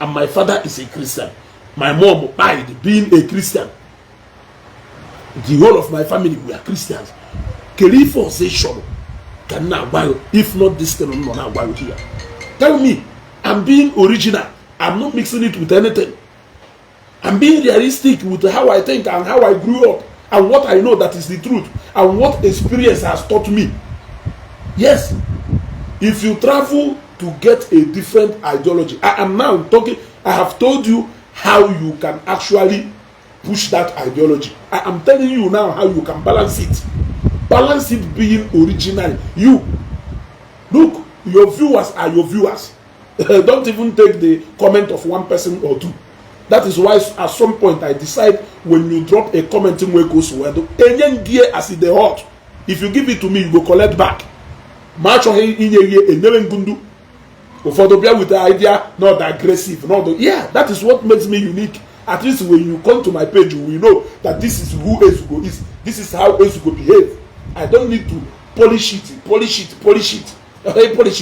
and my father is a Christian, my mom died being a Christian, the whole of my family were Christians. If not this thing, here. Tell me, I'm being original. I'm not mixing it with anything. I'm being realistic with how I think and how I grew up and what I know that is the truth and what experience has taught me. Yes, if you travel to to get a different ideology. I am now talking, I have told you how you can actually push that ideology. I am telling you now how you can balance it. Balance it being original. You, look, your viewers are your viewers. Don't even take the comment of one person or two. That is why at some point I decide when you drop a comment in where goes well, as it hot. If you give it to me, you go collect back. March on in a never gundu. For the with the idea, not aggressive, yeah, that is what makes me unique. At least when you come to my page, you will know that this is who Ezugo is. This is how Ezugo behave. I don't need to polish it. Polish it,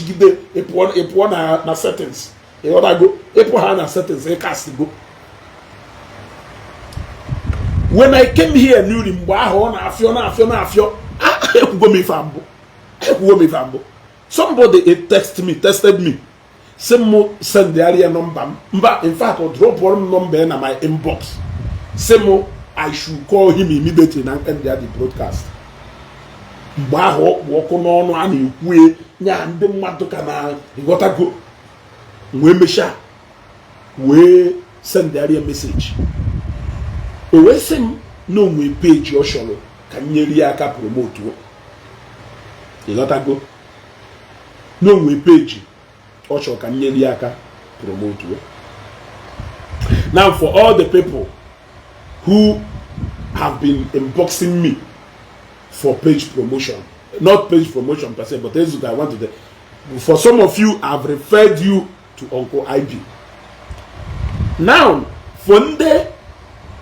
give the one na settings. A other go, a na settings, a cast go. When I came here, knew him, somebody tested me. Semo send the area number. In fact, I'll drop one number in my inbox. Semo, I should call him immediately and end the broadcast. Mbaho walk on and we and the Matokana, you got to go. We mesha, we send the area message. We send no we page your show. Can you promote you? You got to go. No we page. Also, can you promote you? Now, for all the people who have been inboxing me for page promotion, not page promotion per se, but as I wanted to, for some of you, I've referred you to Uncle IB. Now, for the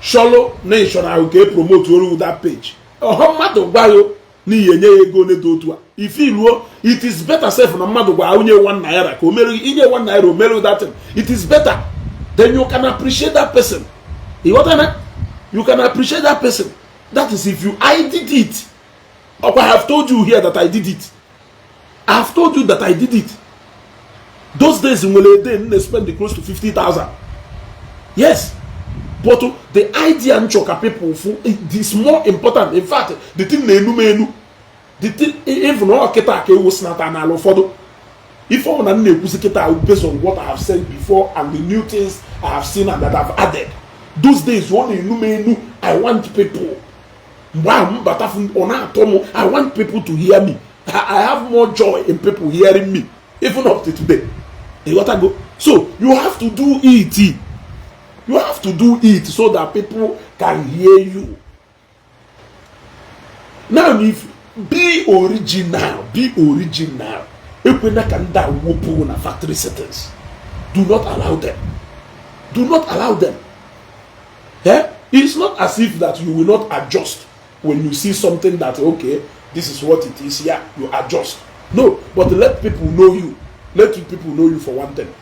shallow nation, I will promote you that page. How much of bio? If you it is better say from a mother only 1 naira, one naira, that it is better. Then you can appreciate that person. You can appreciate that person. That is if I did it. Or I have told you here that I did it. I have told you that I did it. Those days in they spend close to 50,000. Yes. But the idea and choka people, it is more important. In fact, the thing they know, the thing even though Kita was not an allofodo. If I'm not based on what I have said before and the new things I have seen and that I've added. Those days, I want people. I want people to hear me. I have more joy in people hearing me, even up to today. So you have to do it. You have to do it so that people can hear you. Now, if be original. If we can na factory settings, do not allow them. Do not allow them. Yeah? It's not as if that you will not adjust when you see something that okay, this is what it is. Yeah, you adjust. No, but let people know you. Let people know you for one thing.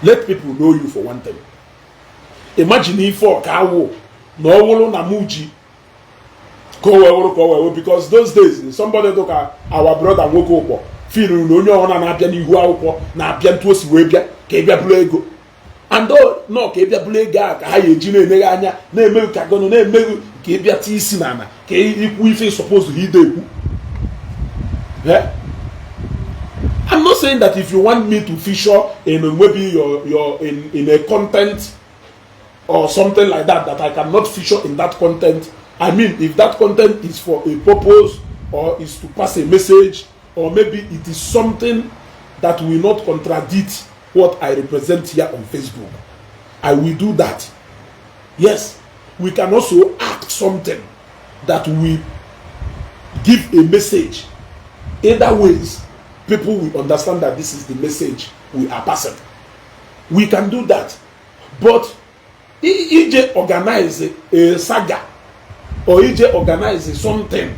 Let people know you for one thing. Imagine if for Kawo, no wolo na muji. Because those days somebody took our brother Woko feel no na bia ni hu akwụkwọ na bia ntu osi we bia ka bia bulu ego. And no ka bia bulu ego ka ha yeji na eneghe anya na emegu ka gono na emegu ka bia ti isi na na ka ikwu ife supposed to hide ekwu. Yeah? I'm not saying that if you want me to feature in maybe your in a content or something like that I cannot feature in that content. I mean, if that content is for a purpose or is to pass a message or maybe it is something that will not contradict what I represent here on Facebook, I will do that. Yes, we can also act something that will give a message. Either ways, people will understand that this is the message we are passing. We can do that. But EJ organize a saga or EJ organize something,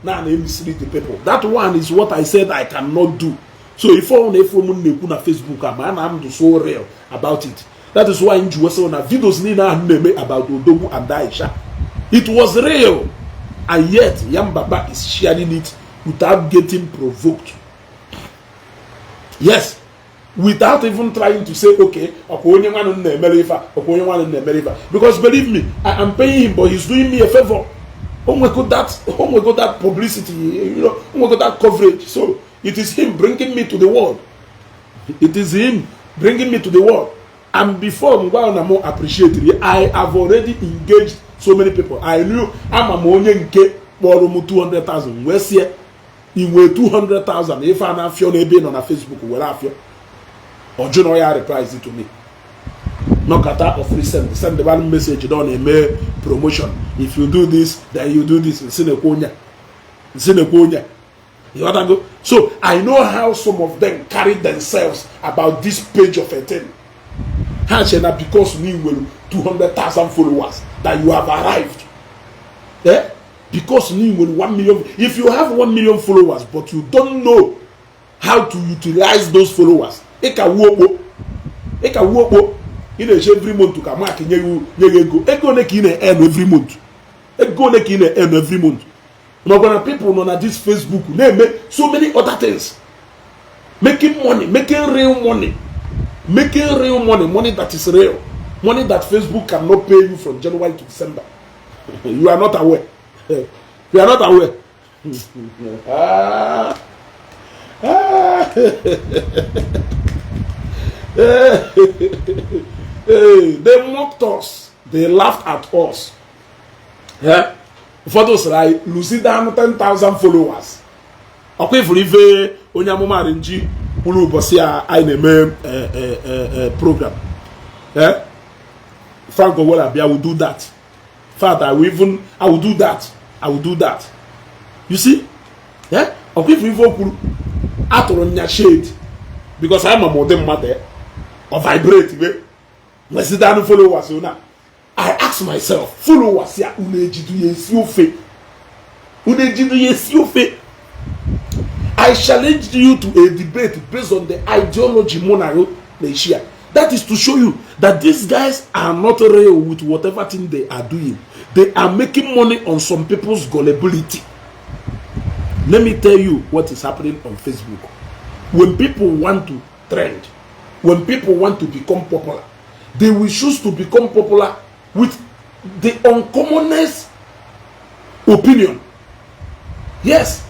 now mislead the people. That one is what I said I cannot do. So if on Facebook, I'm so real about it. That is why in Jerusalem videos about Odogu and Aisha. It was real, and yet Yambaba is sharing it without getting provoked. Yes, without even trying to say, okay, because believe me, I am paying him, but he's doing me a favor. Oh my God, that publicity, you know, oh my God, that coverage. So It is him bringing me to the world. It is him bringing me to the world. And before I'm more appreciated, I have already engaged so many people. I knew I'm a money nke 200,000. Where's here? In way 200,000. If I'm not feeling on a Facebook, well, I feel. Or Junoya replies it to me. Knock at that of recent. Send the one message on a mail promotion. If you do this, then you do this in Sinekonia. You want to go? So I know how some of them carry themselves about this page of a thing. Because we will 200,000 followers that you have arrived. Yeah? Because we will 1 million. If you have 1 million followers, but you don't know how to utilize those followers, it can work. In every month to come back ego neki in earn every month. Ego neki in earn every month. Now when people on this Facebook, they make so many other things. Making money, making real money. Making real money, money that is real. Money that Facebook cannot pay you from January to December. You are not aware. You are not aware. They mocked us. They laughed at us. Yeah? For those like Lucida 10,000 followers. Okay, for if Onyamoma Renji Ulu Bosia I name program. Yeah? Franco Wallabia will do that. Father, I will do that. I will do that. You see? Yeah? Okay, for if Atoron your shade. Because I'm a modern mother. Or vibrate. Lucida followers. I ask myself, followers ya unejidu yesiofe. Unejidu yesiofe. I challenged you to a debate based on the ideology Monaro Ishi. That is to show you that these guys are not real with whatever thing they are doing. They are making money on some people's gullibility. Let me tell you what is happening on Facebook. When people want to trend, when people want to become popular, they will choose to become popular with the uncommonest opinion. Yes.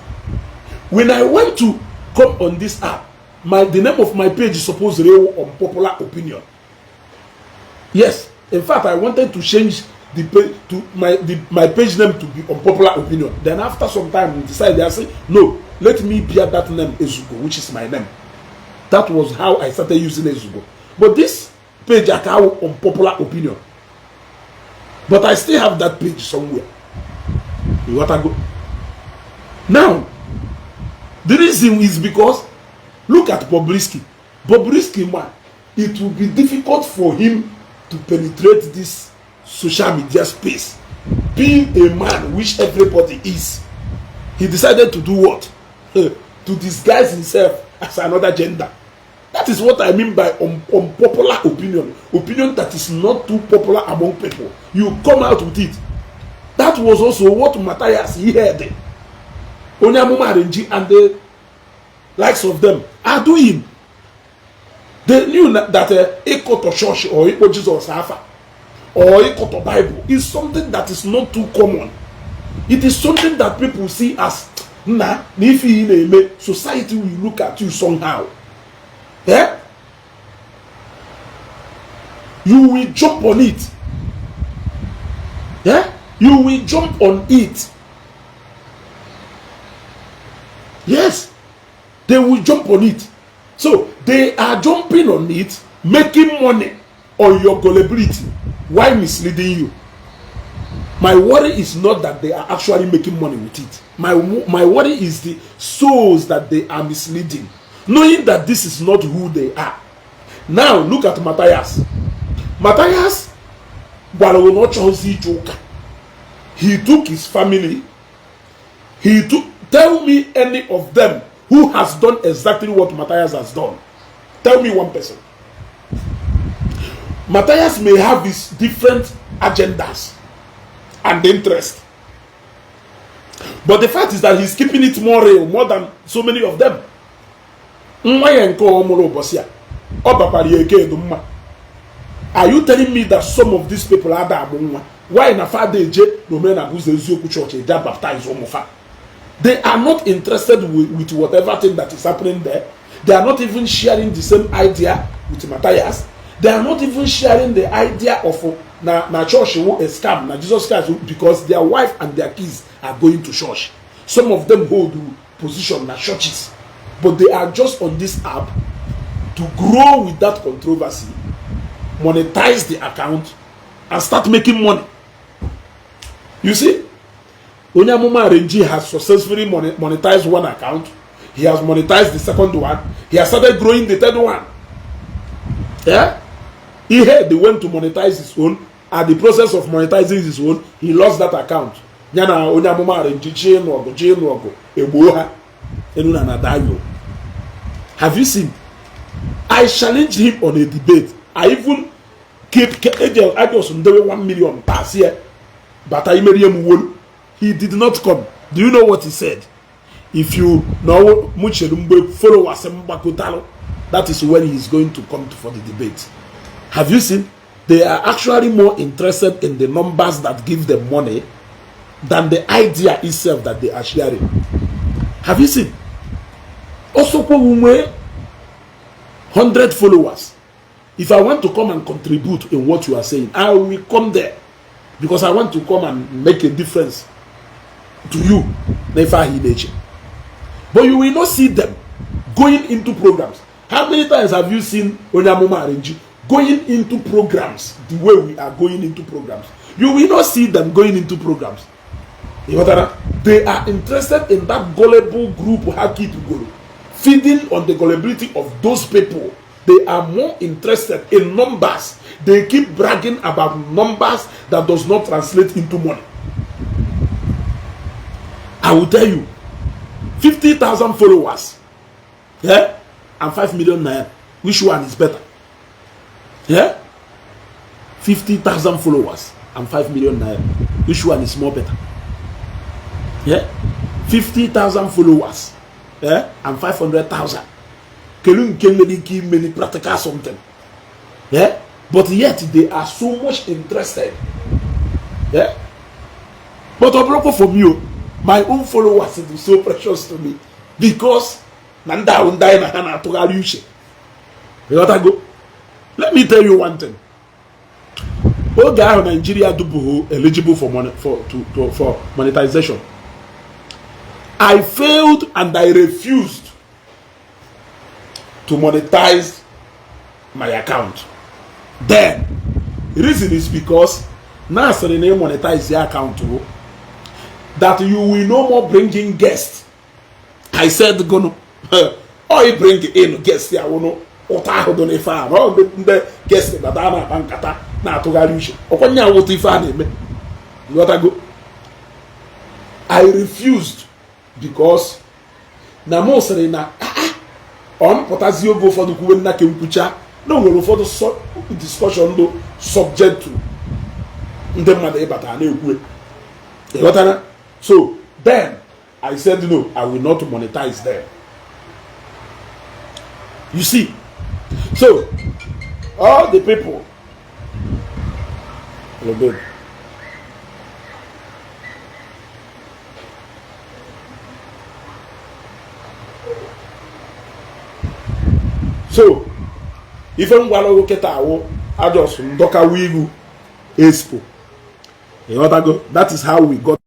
When I went to come on this app, the name of my page is supposed to be unpopular opinion. Yes. In fact, I wanted to change the page to my page name to be unpopular opinion. Then after some time, we decided, I said, no, let me bear that name Ezugo, which is my name. That was how I started using Ezugo. But this page I call unpopular opinion. But I still have that page somewhere. You want to go? Now, the reason is because look at Bobrisky. Bobrisky, man, it will be difficult for him to penetrate this social media space. Being a man, which everybody is, he decided to do what? To disguise himself as another gender. That is what I mean by unpopular opinion. Opinion that is not too popular among people. You come out with it. That was also what Matthias he heard. Onyamoma Renji and the likes of them are doing. They knew that Eko to church or Eko Jesus Alpha or Eko to Bible is something that is not too common. It is something that people see as if society will look at you somehow. Yeah? You will jump on it. Yeah? You will jump on it. Yes. They will jump on it. So they are jumping on it, making money on your gullibility. Why misleading you? My worry is not that they are actually making money with it. My worry is the souls that they are misleading, knowing that this is not who they are. Now look at Matthias. Matthias, he took his family. Tell me any of them who has done exactly what Matthias has done. Tell me one person. Matthias may have his different agendas and interest, but the fact is that he's keeping it more real, more than so many of them. Are you telling me that some of these people are there? Why in a father no men abuse the church they baptize They are not interested with whatever thing that is happening there. They are not even sharing the same idea with Matthias. They are not even sharing the idea of na church a scam, na Jesus Christ, because their wife and their kids are going to church. Some of them hold position na churches, but they are just on this app to grow with that controversy, monetize the account, and start making money. You see, Onyamuma Renji has successfully monetized one account. He has monetized the second one. He has started growing the third one. Yeah? He had they went to monetize his own. At the process of monetizing his own, he lost that account. Yana Onyamuma Renji Chenogo, Eboha, Enuna Nadayo. Have you seen? I challenged him on a debate. I even kept Agos on 1 million pass here. But I made him wool. He did not come. Do you know what he said? If you know followers, that is when he is going to come for the debate. Have you seen? They are actually more interested in the numbers that give them money than the idea itself that they are sharing. Have you seen? Also, 100 followers. If I want to come and contribute in what you are saying, I will come there because I want to come and make a difference to you. But you will not see them going into programs. How many times have you seen Onyamuma Arenji going into programs the way we are going into programs? You will not see them going into programs. They are interested in that gullible group feeding on the gullibility of those people. They are more interested in numbers. They keep bragging about numbers that does not translate into money. I will tell you, 50,000 followers, yeah, and 5 million naira. Which one is better? Yeah, 50,000 followers and 5 million naira. Which one is more better? Yeah, 50,000 followers, yeah, and 500,000. Can many practical something? Yeah, but yet they are so much interested. Yeah, but Obroko from you. My own followers is so precious to me because let me tell you one thing. All guys in Nigeria do eligible for monetization. I failed and I refused to monetize my account. Then the reason is because now I monetize the account that you will no more bring in guests. I said, "Gono, oh, you bring in guests here, no, or I don't farm, or the guests that are bankata, not to Garush, or when you want to find me. You got to go." I refused because Namo Serena on Potasio go for the Kuena Kimpucha, no, go for the discussion though, subject to the Mother Batane. So then I said, no, I will not monetize them. You see, so all the people, hello, babe. So even while I look at our, I just Ndoka Wigu Expo. That is how we got.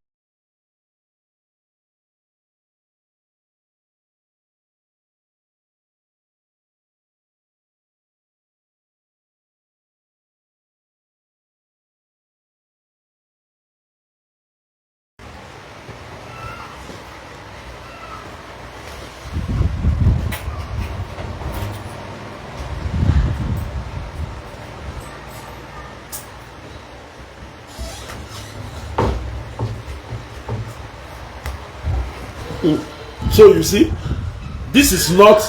So you see, this is not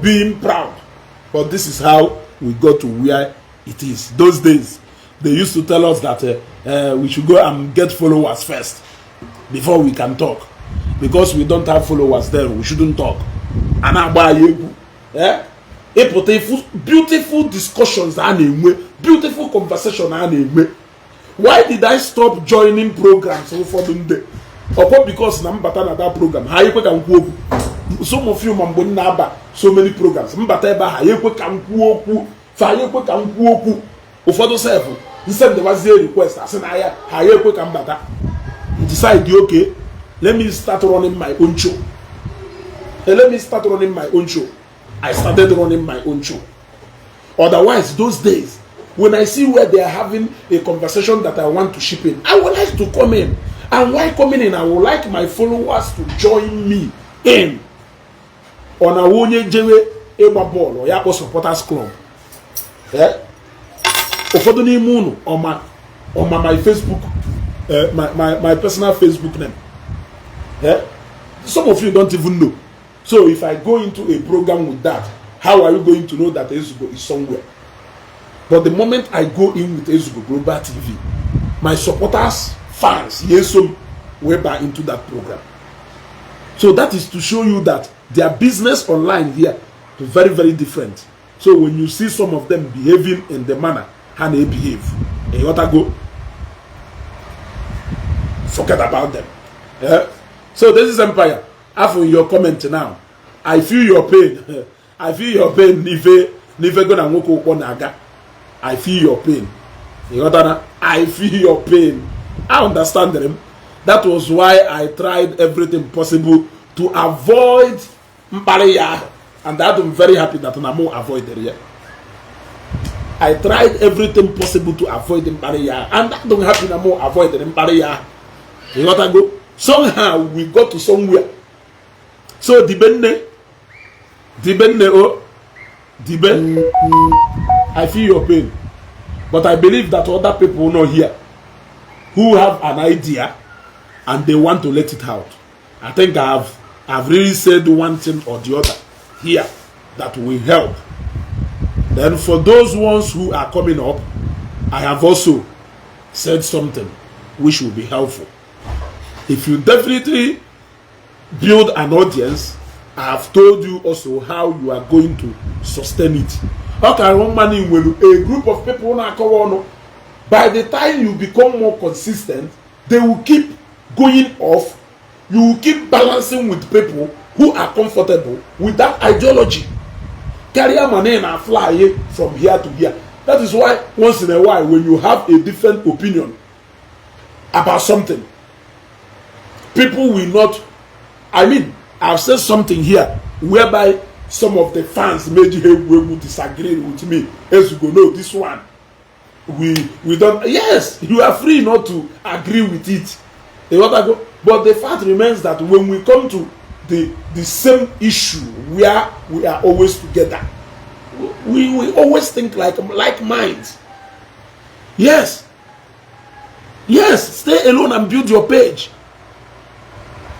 being proud, but this is how we got to where it is. Those days, they used to tell us that we should go and get followers first before we can talk. Because we don't have followers then, we shouldn't talk. And I buy you, beautiful discussions, beautiful conversation. Why did I stop joining programs for them? Ọkwa because na mbata na that program ha ekwe ka nkwu okwu. Some of you mambo na aba so many programs mbata ebe ha ekwe ka nkwu okwu fa ekwe ka nkwu okwu ụfọdụ self instead they was request as na ya ha ekwe ka mbata decide okay let me start running my own show. Let me start running my own show. I started running my own show. Otherwise, those days, when I see where they are having a conversation that I want to ship in, I would like to come in. And while coming in, I would like my followers to join me in. On a wonye jewe eba ball or yako supporters club. Yeah? Ofodo ni munu on my Facebook, my personal Facebook name. Yeah? Some of you don't even know. So if I go into a program with that, how are you going to know that Ezugo is somewhere? But the moment I go in with Ezugo Global TV, my supporters, fans, yesom, were into that program. So that is to show you that their business online here is very, very different. So when you see some of them behaving in the manner how they behave, you want to go, forget about them. Yeah? So this is Empire. After your comment now, I feel your pain. I feel your pain. Nive gonna woko onaga. I feel your pain. You know I feel your pain. I understand them. That was why I tried everything possible to avoid Mpareya, and that I'm very happy that Namo avoided it. I tried everything possible to avoid Mpareya, and that I'm happy Namo avoided Mpareya. You know go. Somehow we got to somewhere. So dibenne I feel your pain, but I believe that other people know here who have an idea and they want to let it out. I think I've really said one thing or the other here that will help. Then for those ones who are coming up, I have also said something which will be helpful. If you definitely build an audience, I have told you also how you are going to sustain it. Okay, a group of people by the time you become more consistent, they will keep going off. You will keep balancing with people who are comfortable with that ideology. Career money and fly from here to here. That is why once in a while, when you have a different opinion about something, people will not. I mean, I've said something here whereby some of the fans maybe will disagree with me. As you go, no, this one we don't. Yes, you are free not to agree with it. But the fact remains that when we come to the same issue where we are always together, we always think like minds. Yes, stay alone and build your page.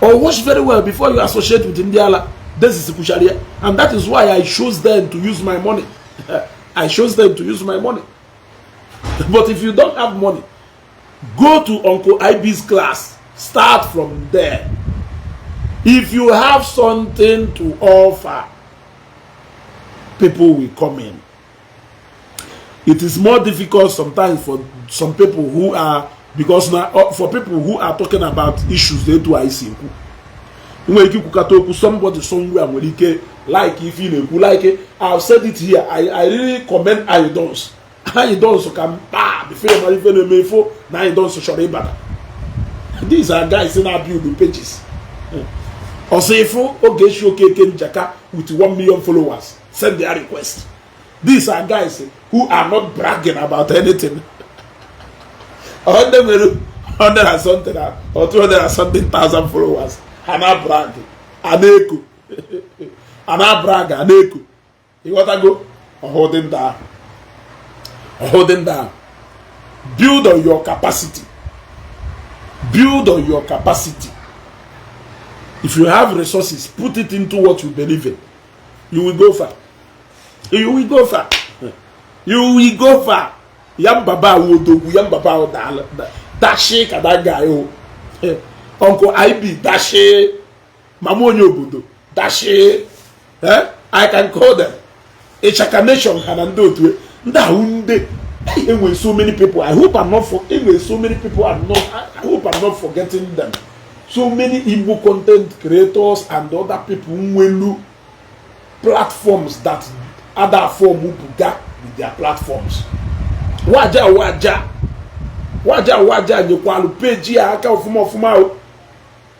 Or watch very well before you associate with Indiala. This is Kusharia. And that is why I chose them to use my money. I chose them to use my money. But if you don't have money, go to Uncle IB's class. Start from there. If you have something to offer, people will come in. It is more difficult sometimes for some people who are, because now for people who are talking about issues they do Isiagu. Somebody somewhere like if you like I've said it here. I really commend Idons. Idons can before now Idons short better. These are guys in our building pages. Osefo Ogesho Keken Jaka with 1 million followers. Send their request. These are guys who are not bragging about anything. 100 and something or 200 and something thousand followers. And I brag. Aneku. And I brag. Aneku. You want to go? Holding down. Holding down. Build on your capacity. Build on your capacity. If you have resources, put it into what you believe in. You will go far. You will go far. You will go far. Yam Baba Wodogu, Yam Baba Odala, Dashe Kadagayo, Uncle IB, Dashe, Mamonyo Budo, Dashe, I can call them. A Chaka Nation can do to it. Ndaunde, so many people. I hope I'm not forgetting them. so many Igbo content creators and other people nwelu platforms that other form upuga with their platforms. Waja nyekwalu page ya aka ofuma o.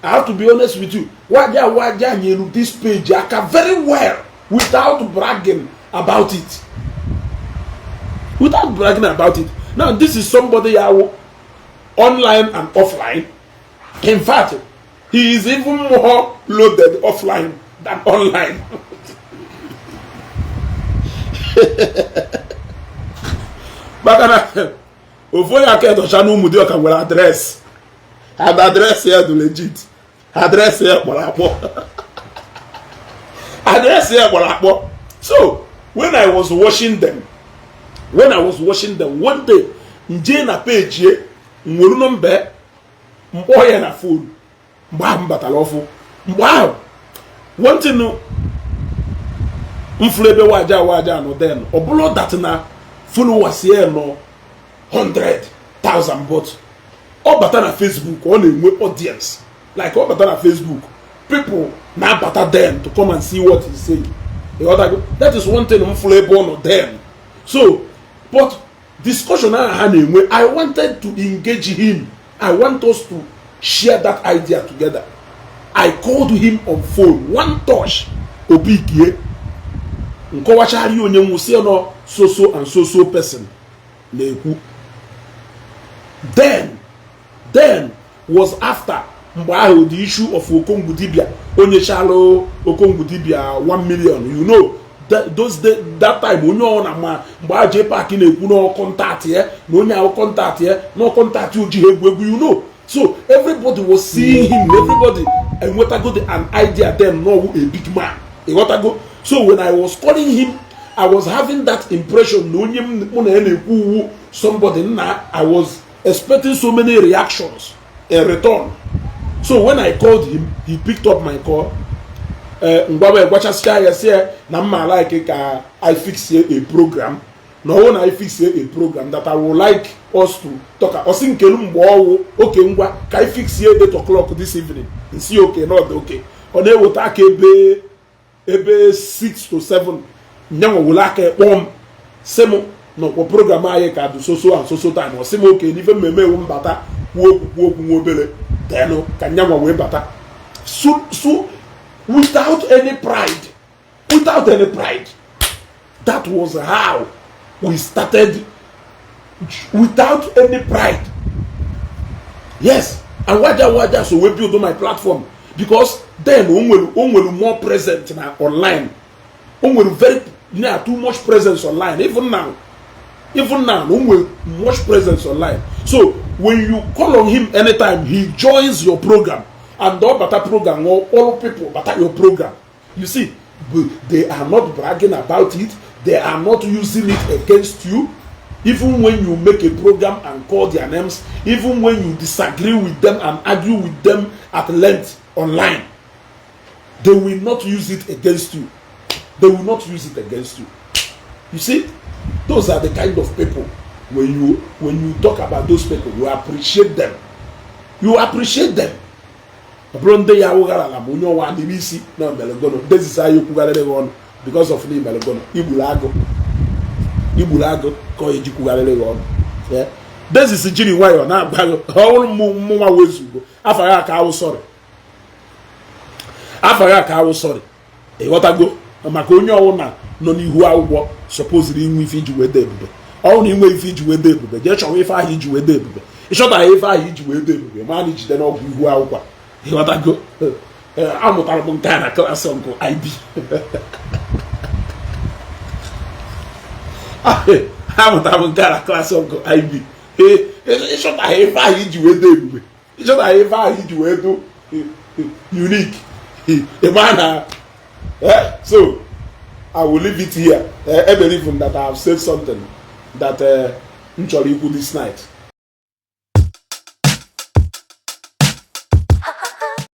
I have to be honest with you. Waja nyelu this page aka very well without bragging about it. Without bragging about it. Now this is somebody online and offline. In fact, he is even more loaded offline than online. But before you get to channel Mudio can well address. And address here to legit. Address here address here So when I was watching them, one day, nje na page ye, nwuru number, mboye na phone, mbatalofu, wow. One thing no, mflebe waja no then, obulo that na followers here no 100,000 but all bata na Facebook, all the audience, like all bata na Facebook, people now bata them to come and see what he's saying. That is one thing mflebe no then. So, but discussion I wanted to engage him. I want us to share that idea together. I called him on phone. One touch. Obikie. Nkowachari onye musi no so and so person. Then was after the issue of Okongudibia. Onye chalo Okongudibia 1 million. You know. That time when you na Jpac in a no contact here, no contact here, no contact you know. So everybody was seeing him, everybody, and what I got an idea then no a big man. What I go. So when I was calling him, I was having that impression, somebody now I was expecting so many reactions in return. So when I called him, he picked up my call. I fix here a program. No one I fix here a program that I would like us to talk. Okay, can I fix here 8 o'clock this evening? And see okay, not okay. Or they will take ebe 6 to 7. Nyama will like a semo no program I can do so and so time. Or semo okay, even me bata work mobile. Then can nyama way bata. So without any pride. That was how we started. Without any pride. Yes. And waja so we build on my platform. Because then we more present now online. We very too much presence online. Even now, we much presence online. So when you call on him anytime, he joins your program. And all but program, all people but your program. You see, they are not bragging about it. They are not using it against you. Even when you make a program and call their names, even when you disagree with them and argue with them at length online, they will not use it against you. They will not use it against you. You see, those are the kind of people when you talk about those people, you appreciate them. You appreciate them. Bronde ya wugara la munyo wa ndibisi na Melegono. This is how you kugalele on because of the Melegono. Ibulago ko eji kugalele on. Yeah. This is jini wayo na agbago. All muma wezugo. Afara ka awu sorry. E wata go maka onye owu na no ni hu awugbo supposedly nwe ife ji wede ebube. All ni nwe ife ji wede ebube. Je chowe ife ahi ji wede ebube. E shota ife ahi ji wede ebube. Ma ni jide na ogu ihu awugbo. You want to go? I'm not a Montana class uncle IB. I'm not a Montana class uncle IB. It's not a hit you with them. It's not a hit you with unique. A man. So I will leave it here. I believe that I have said something that actually good this night.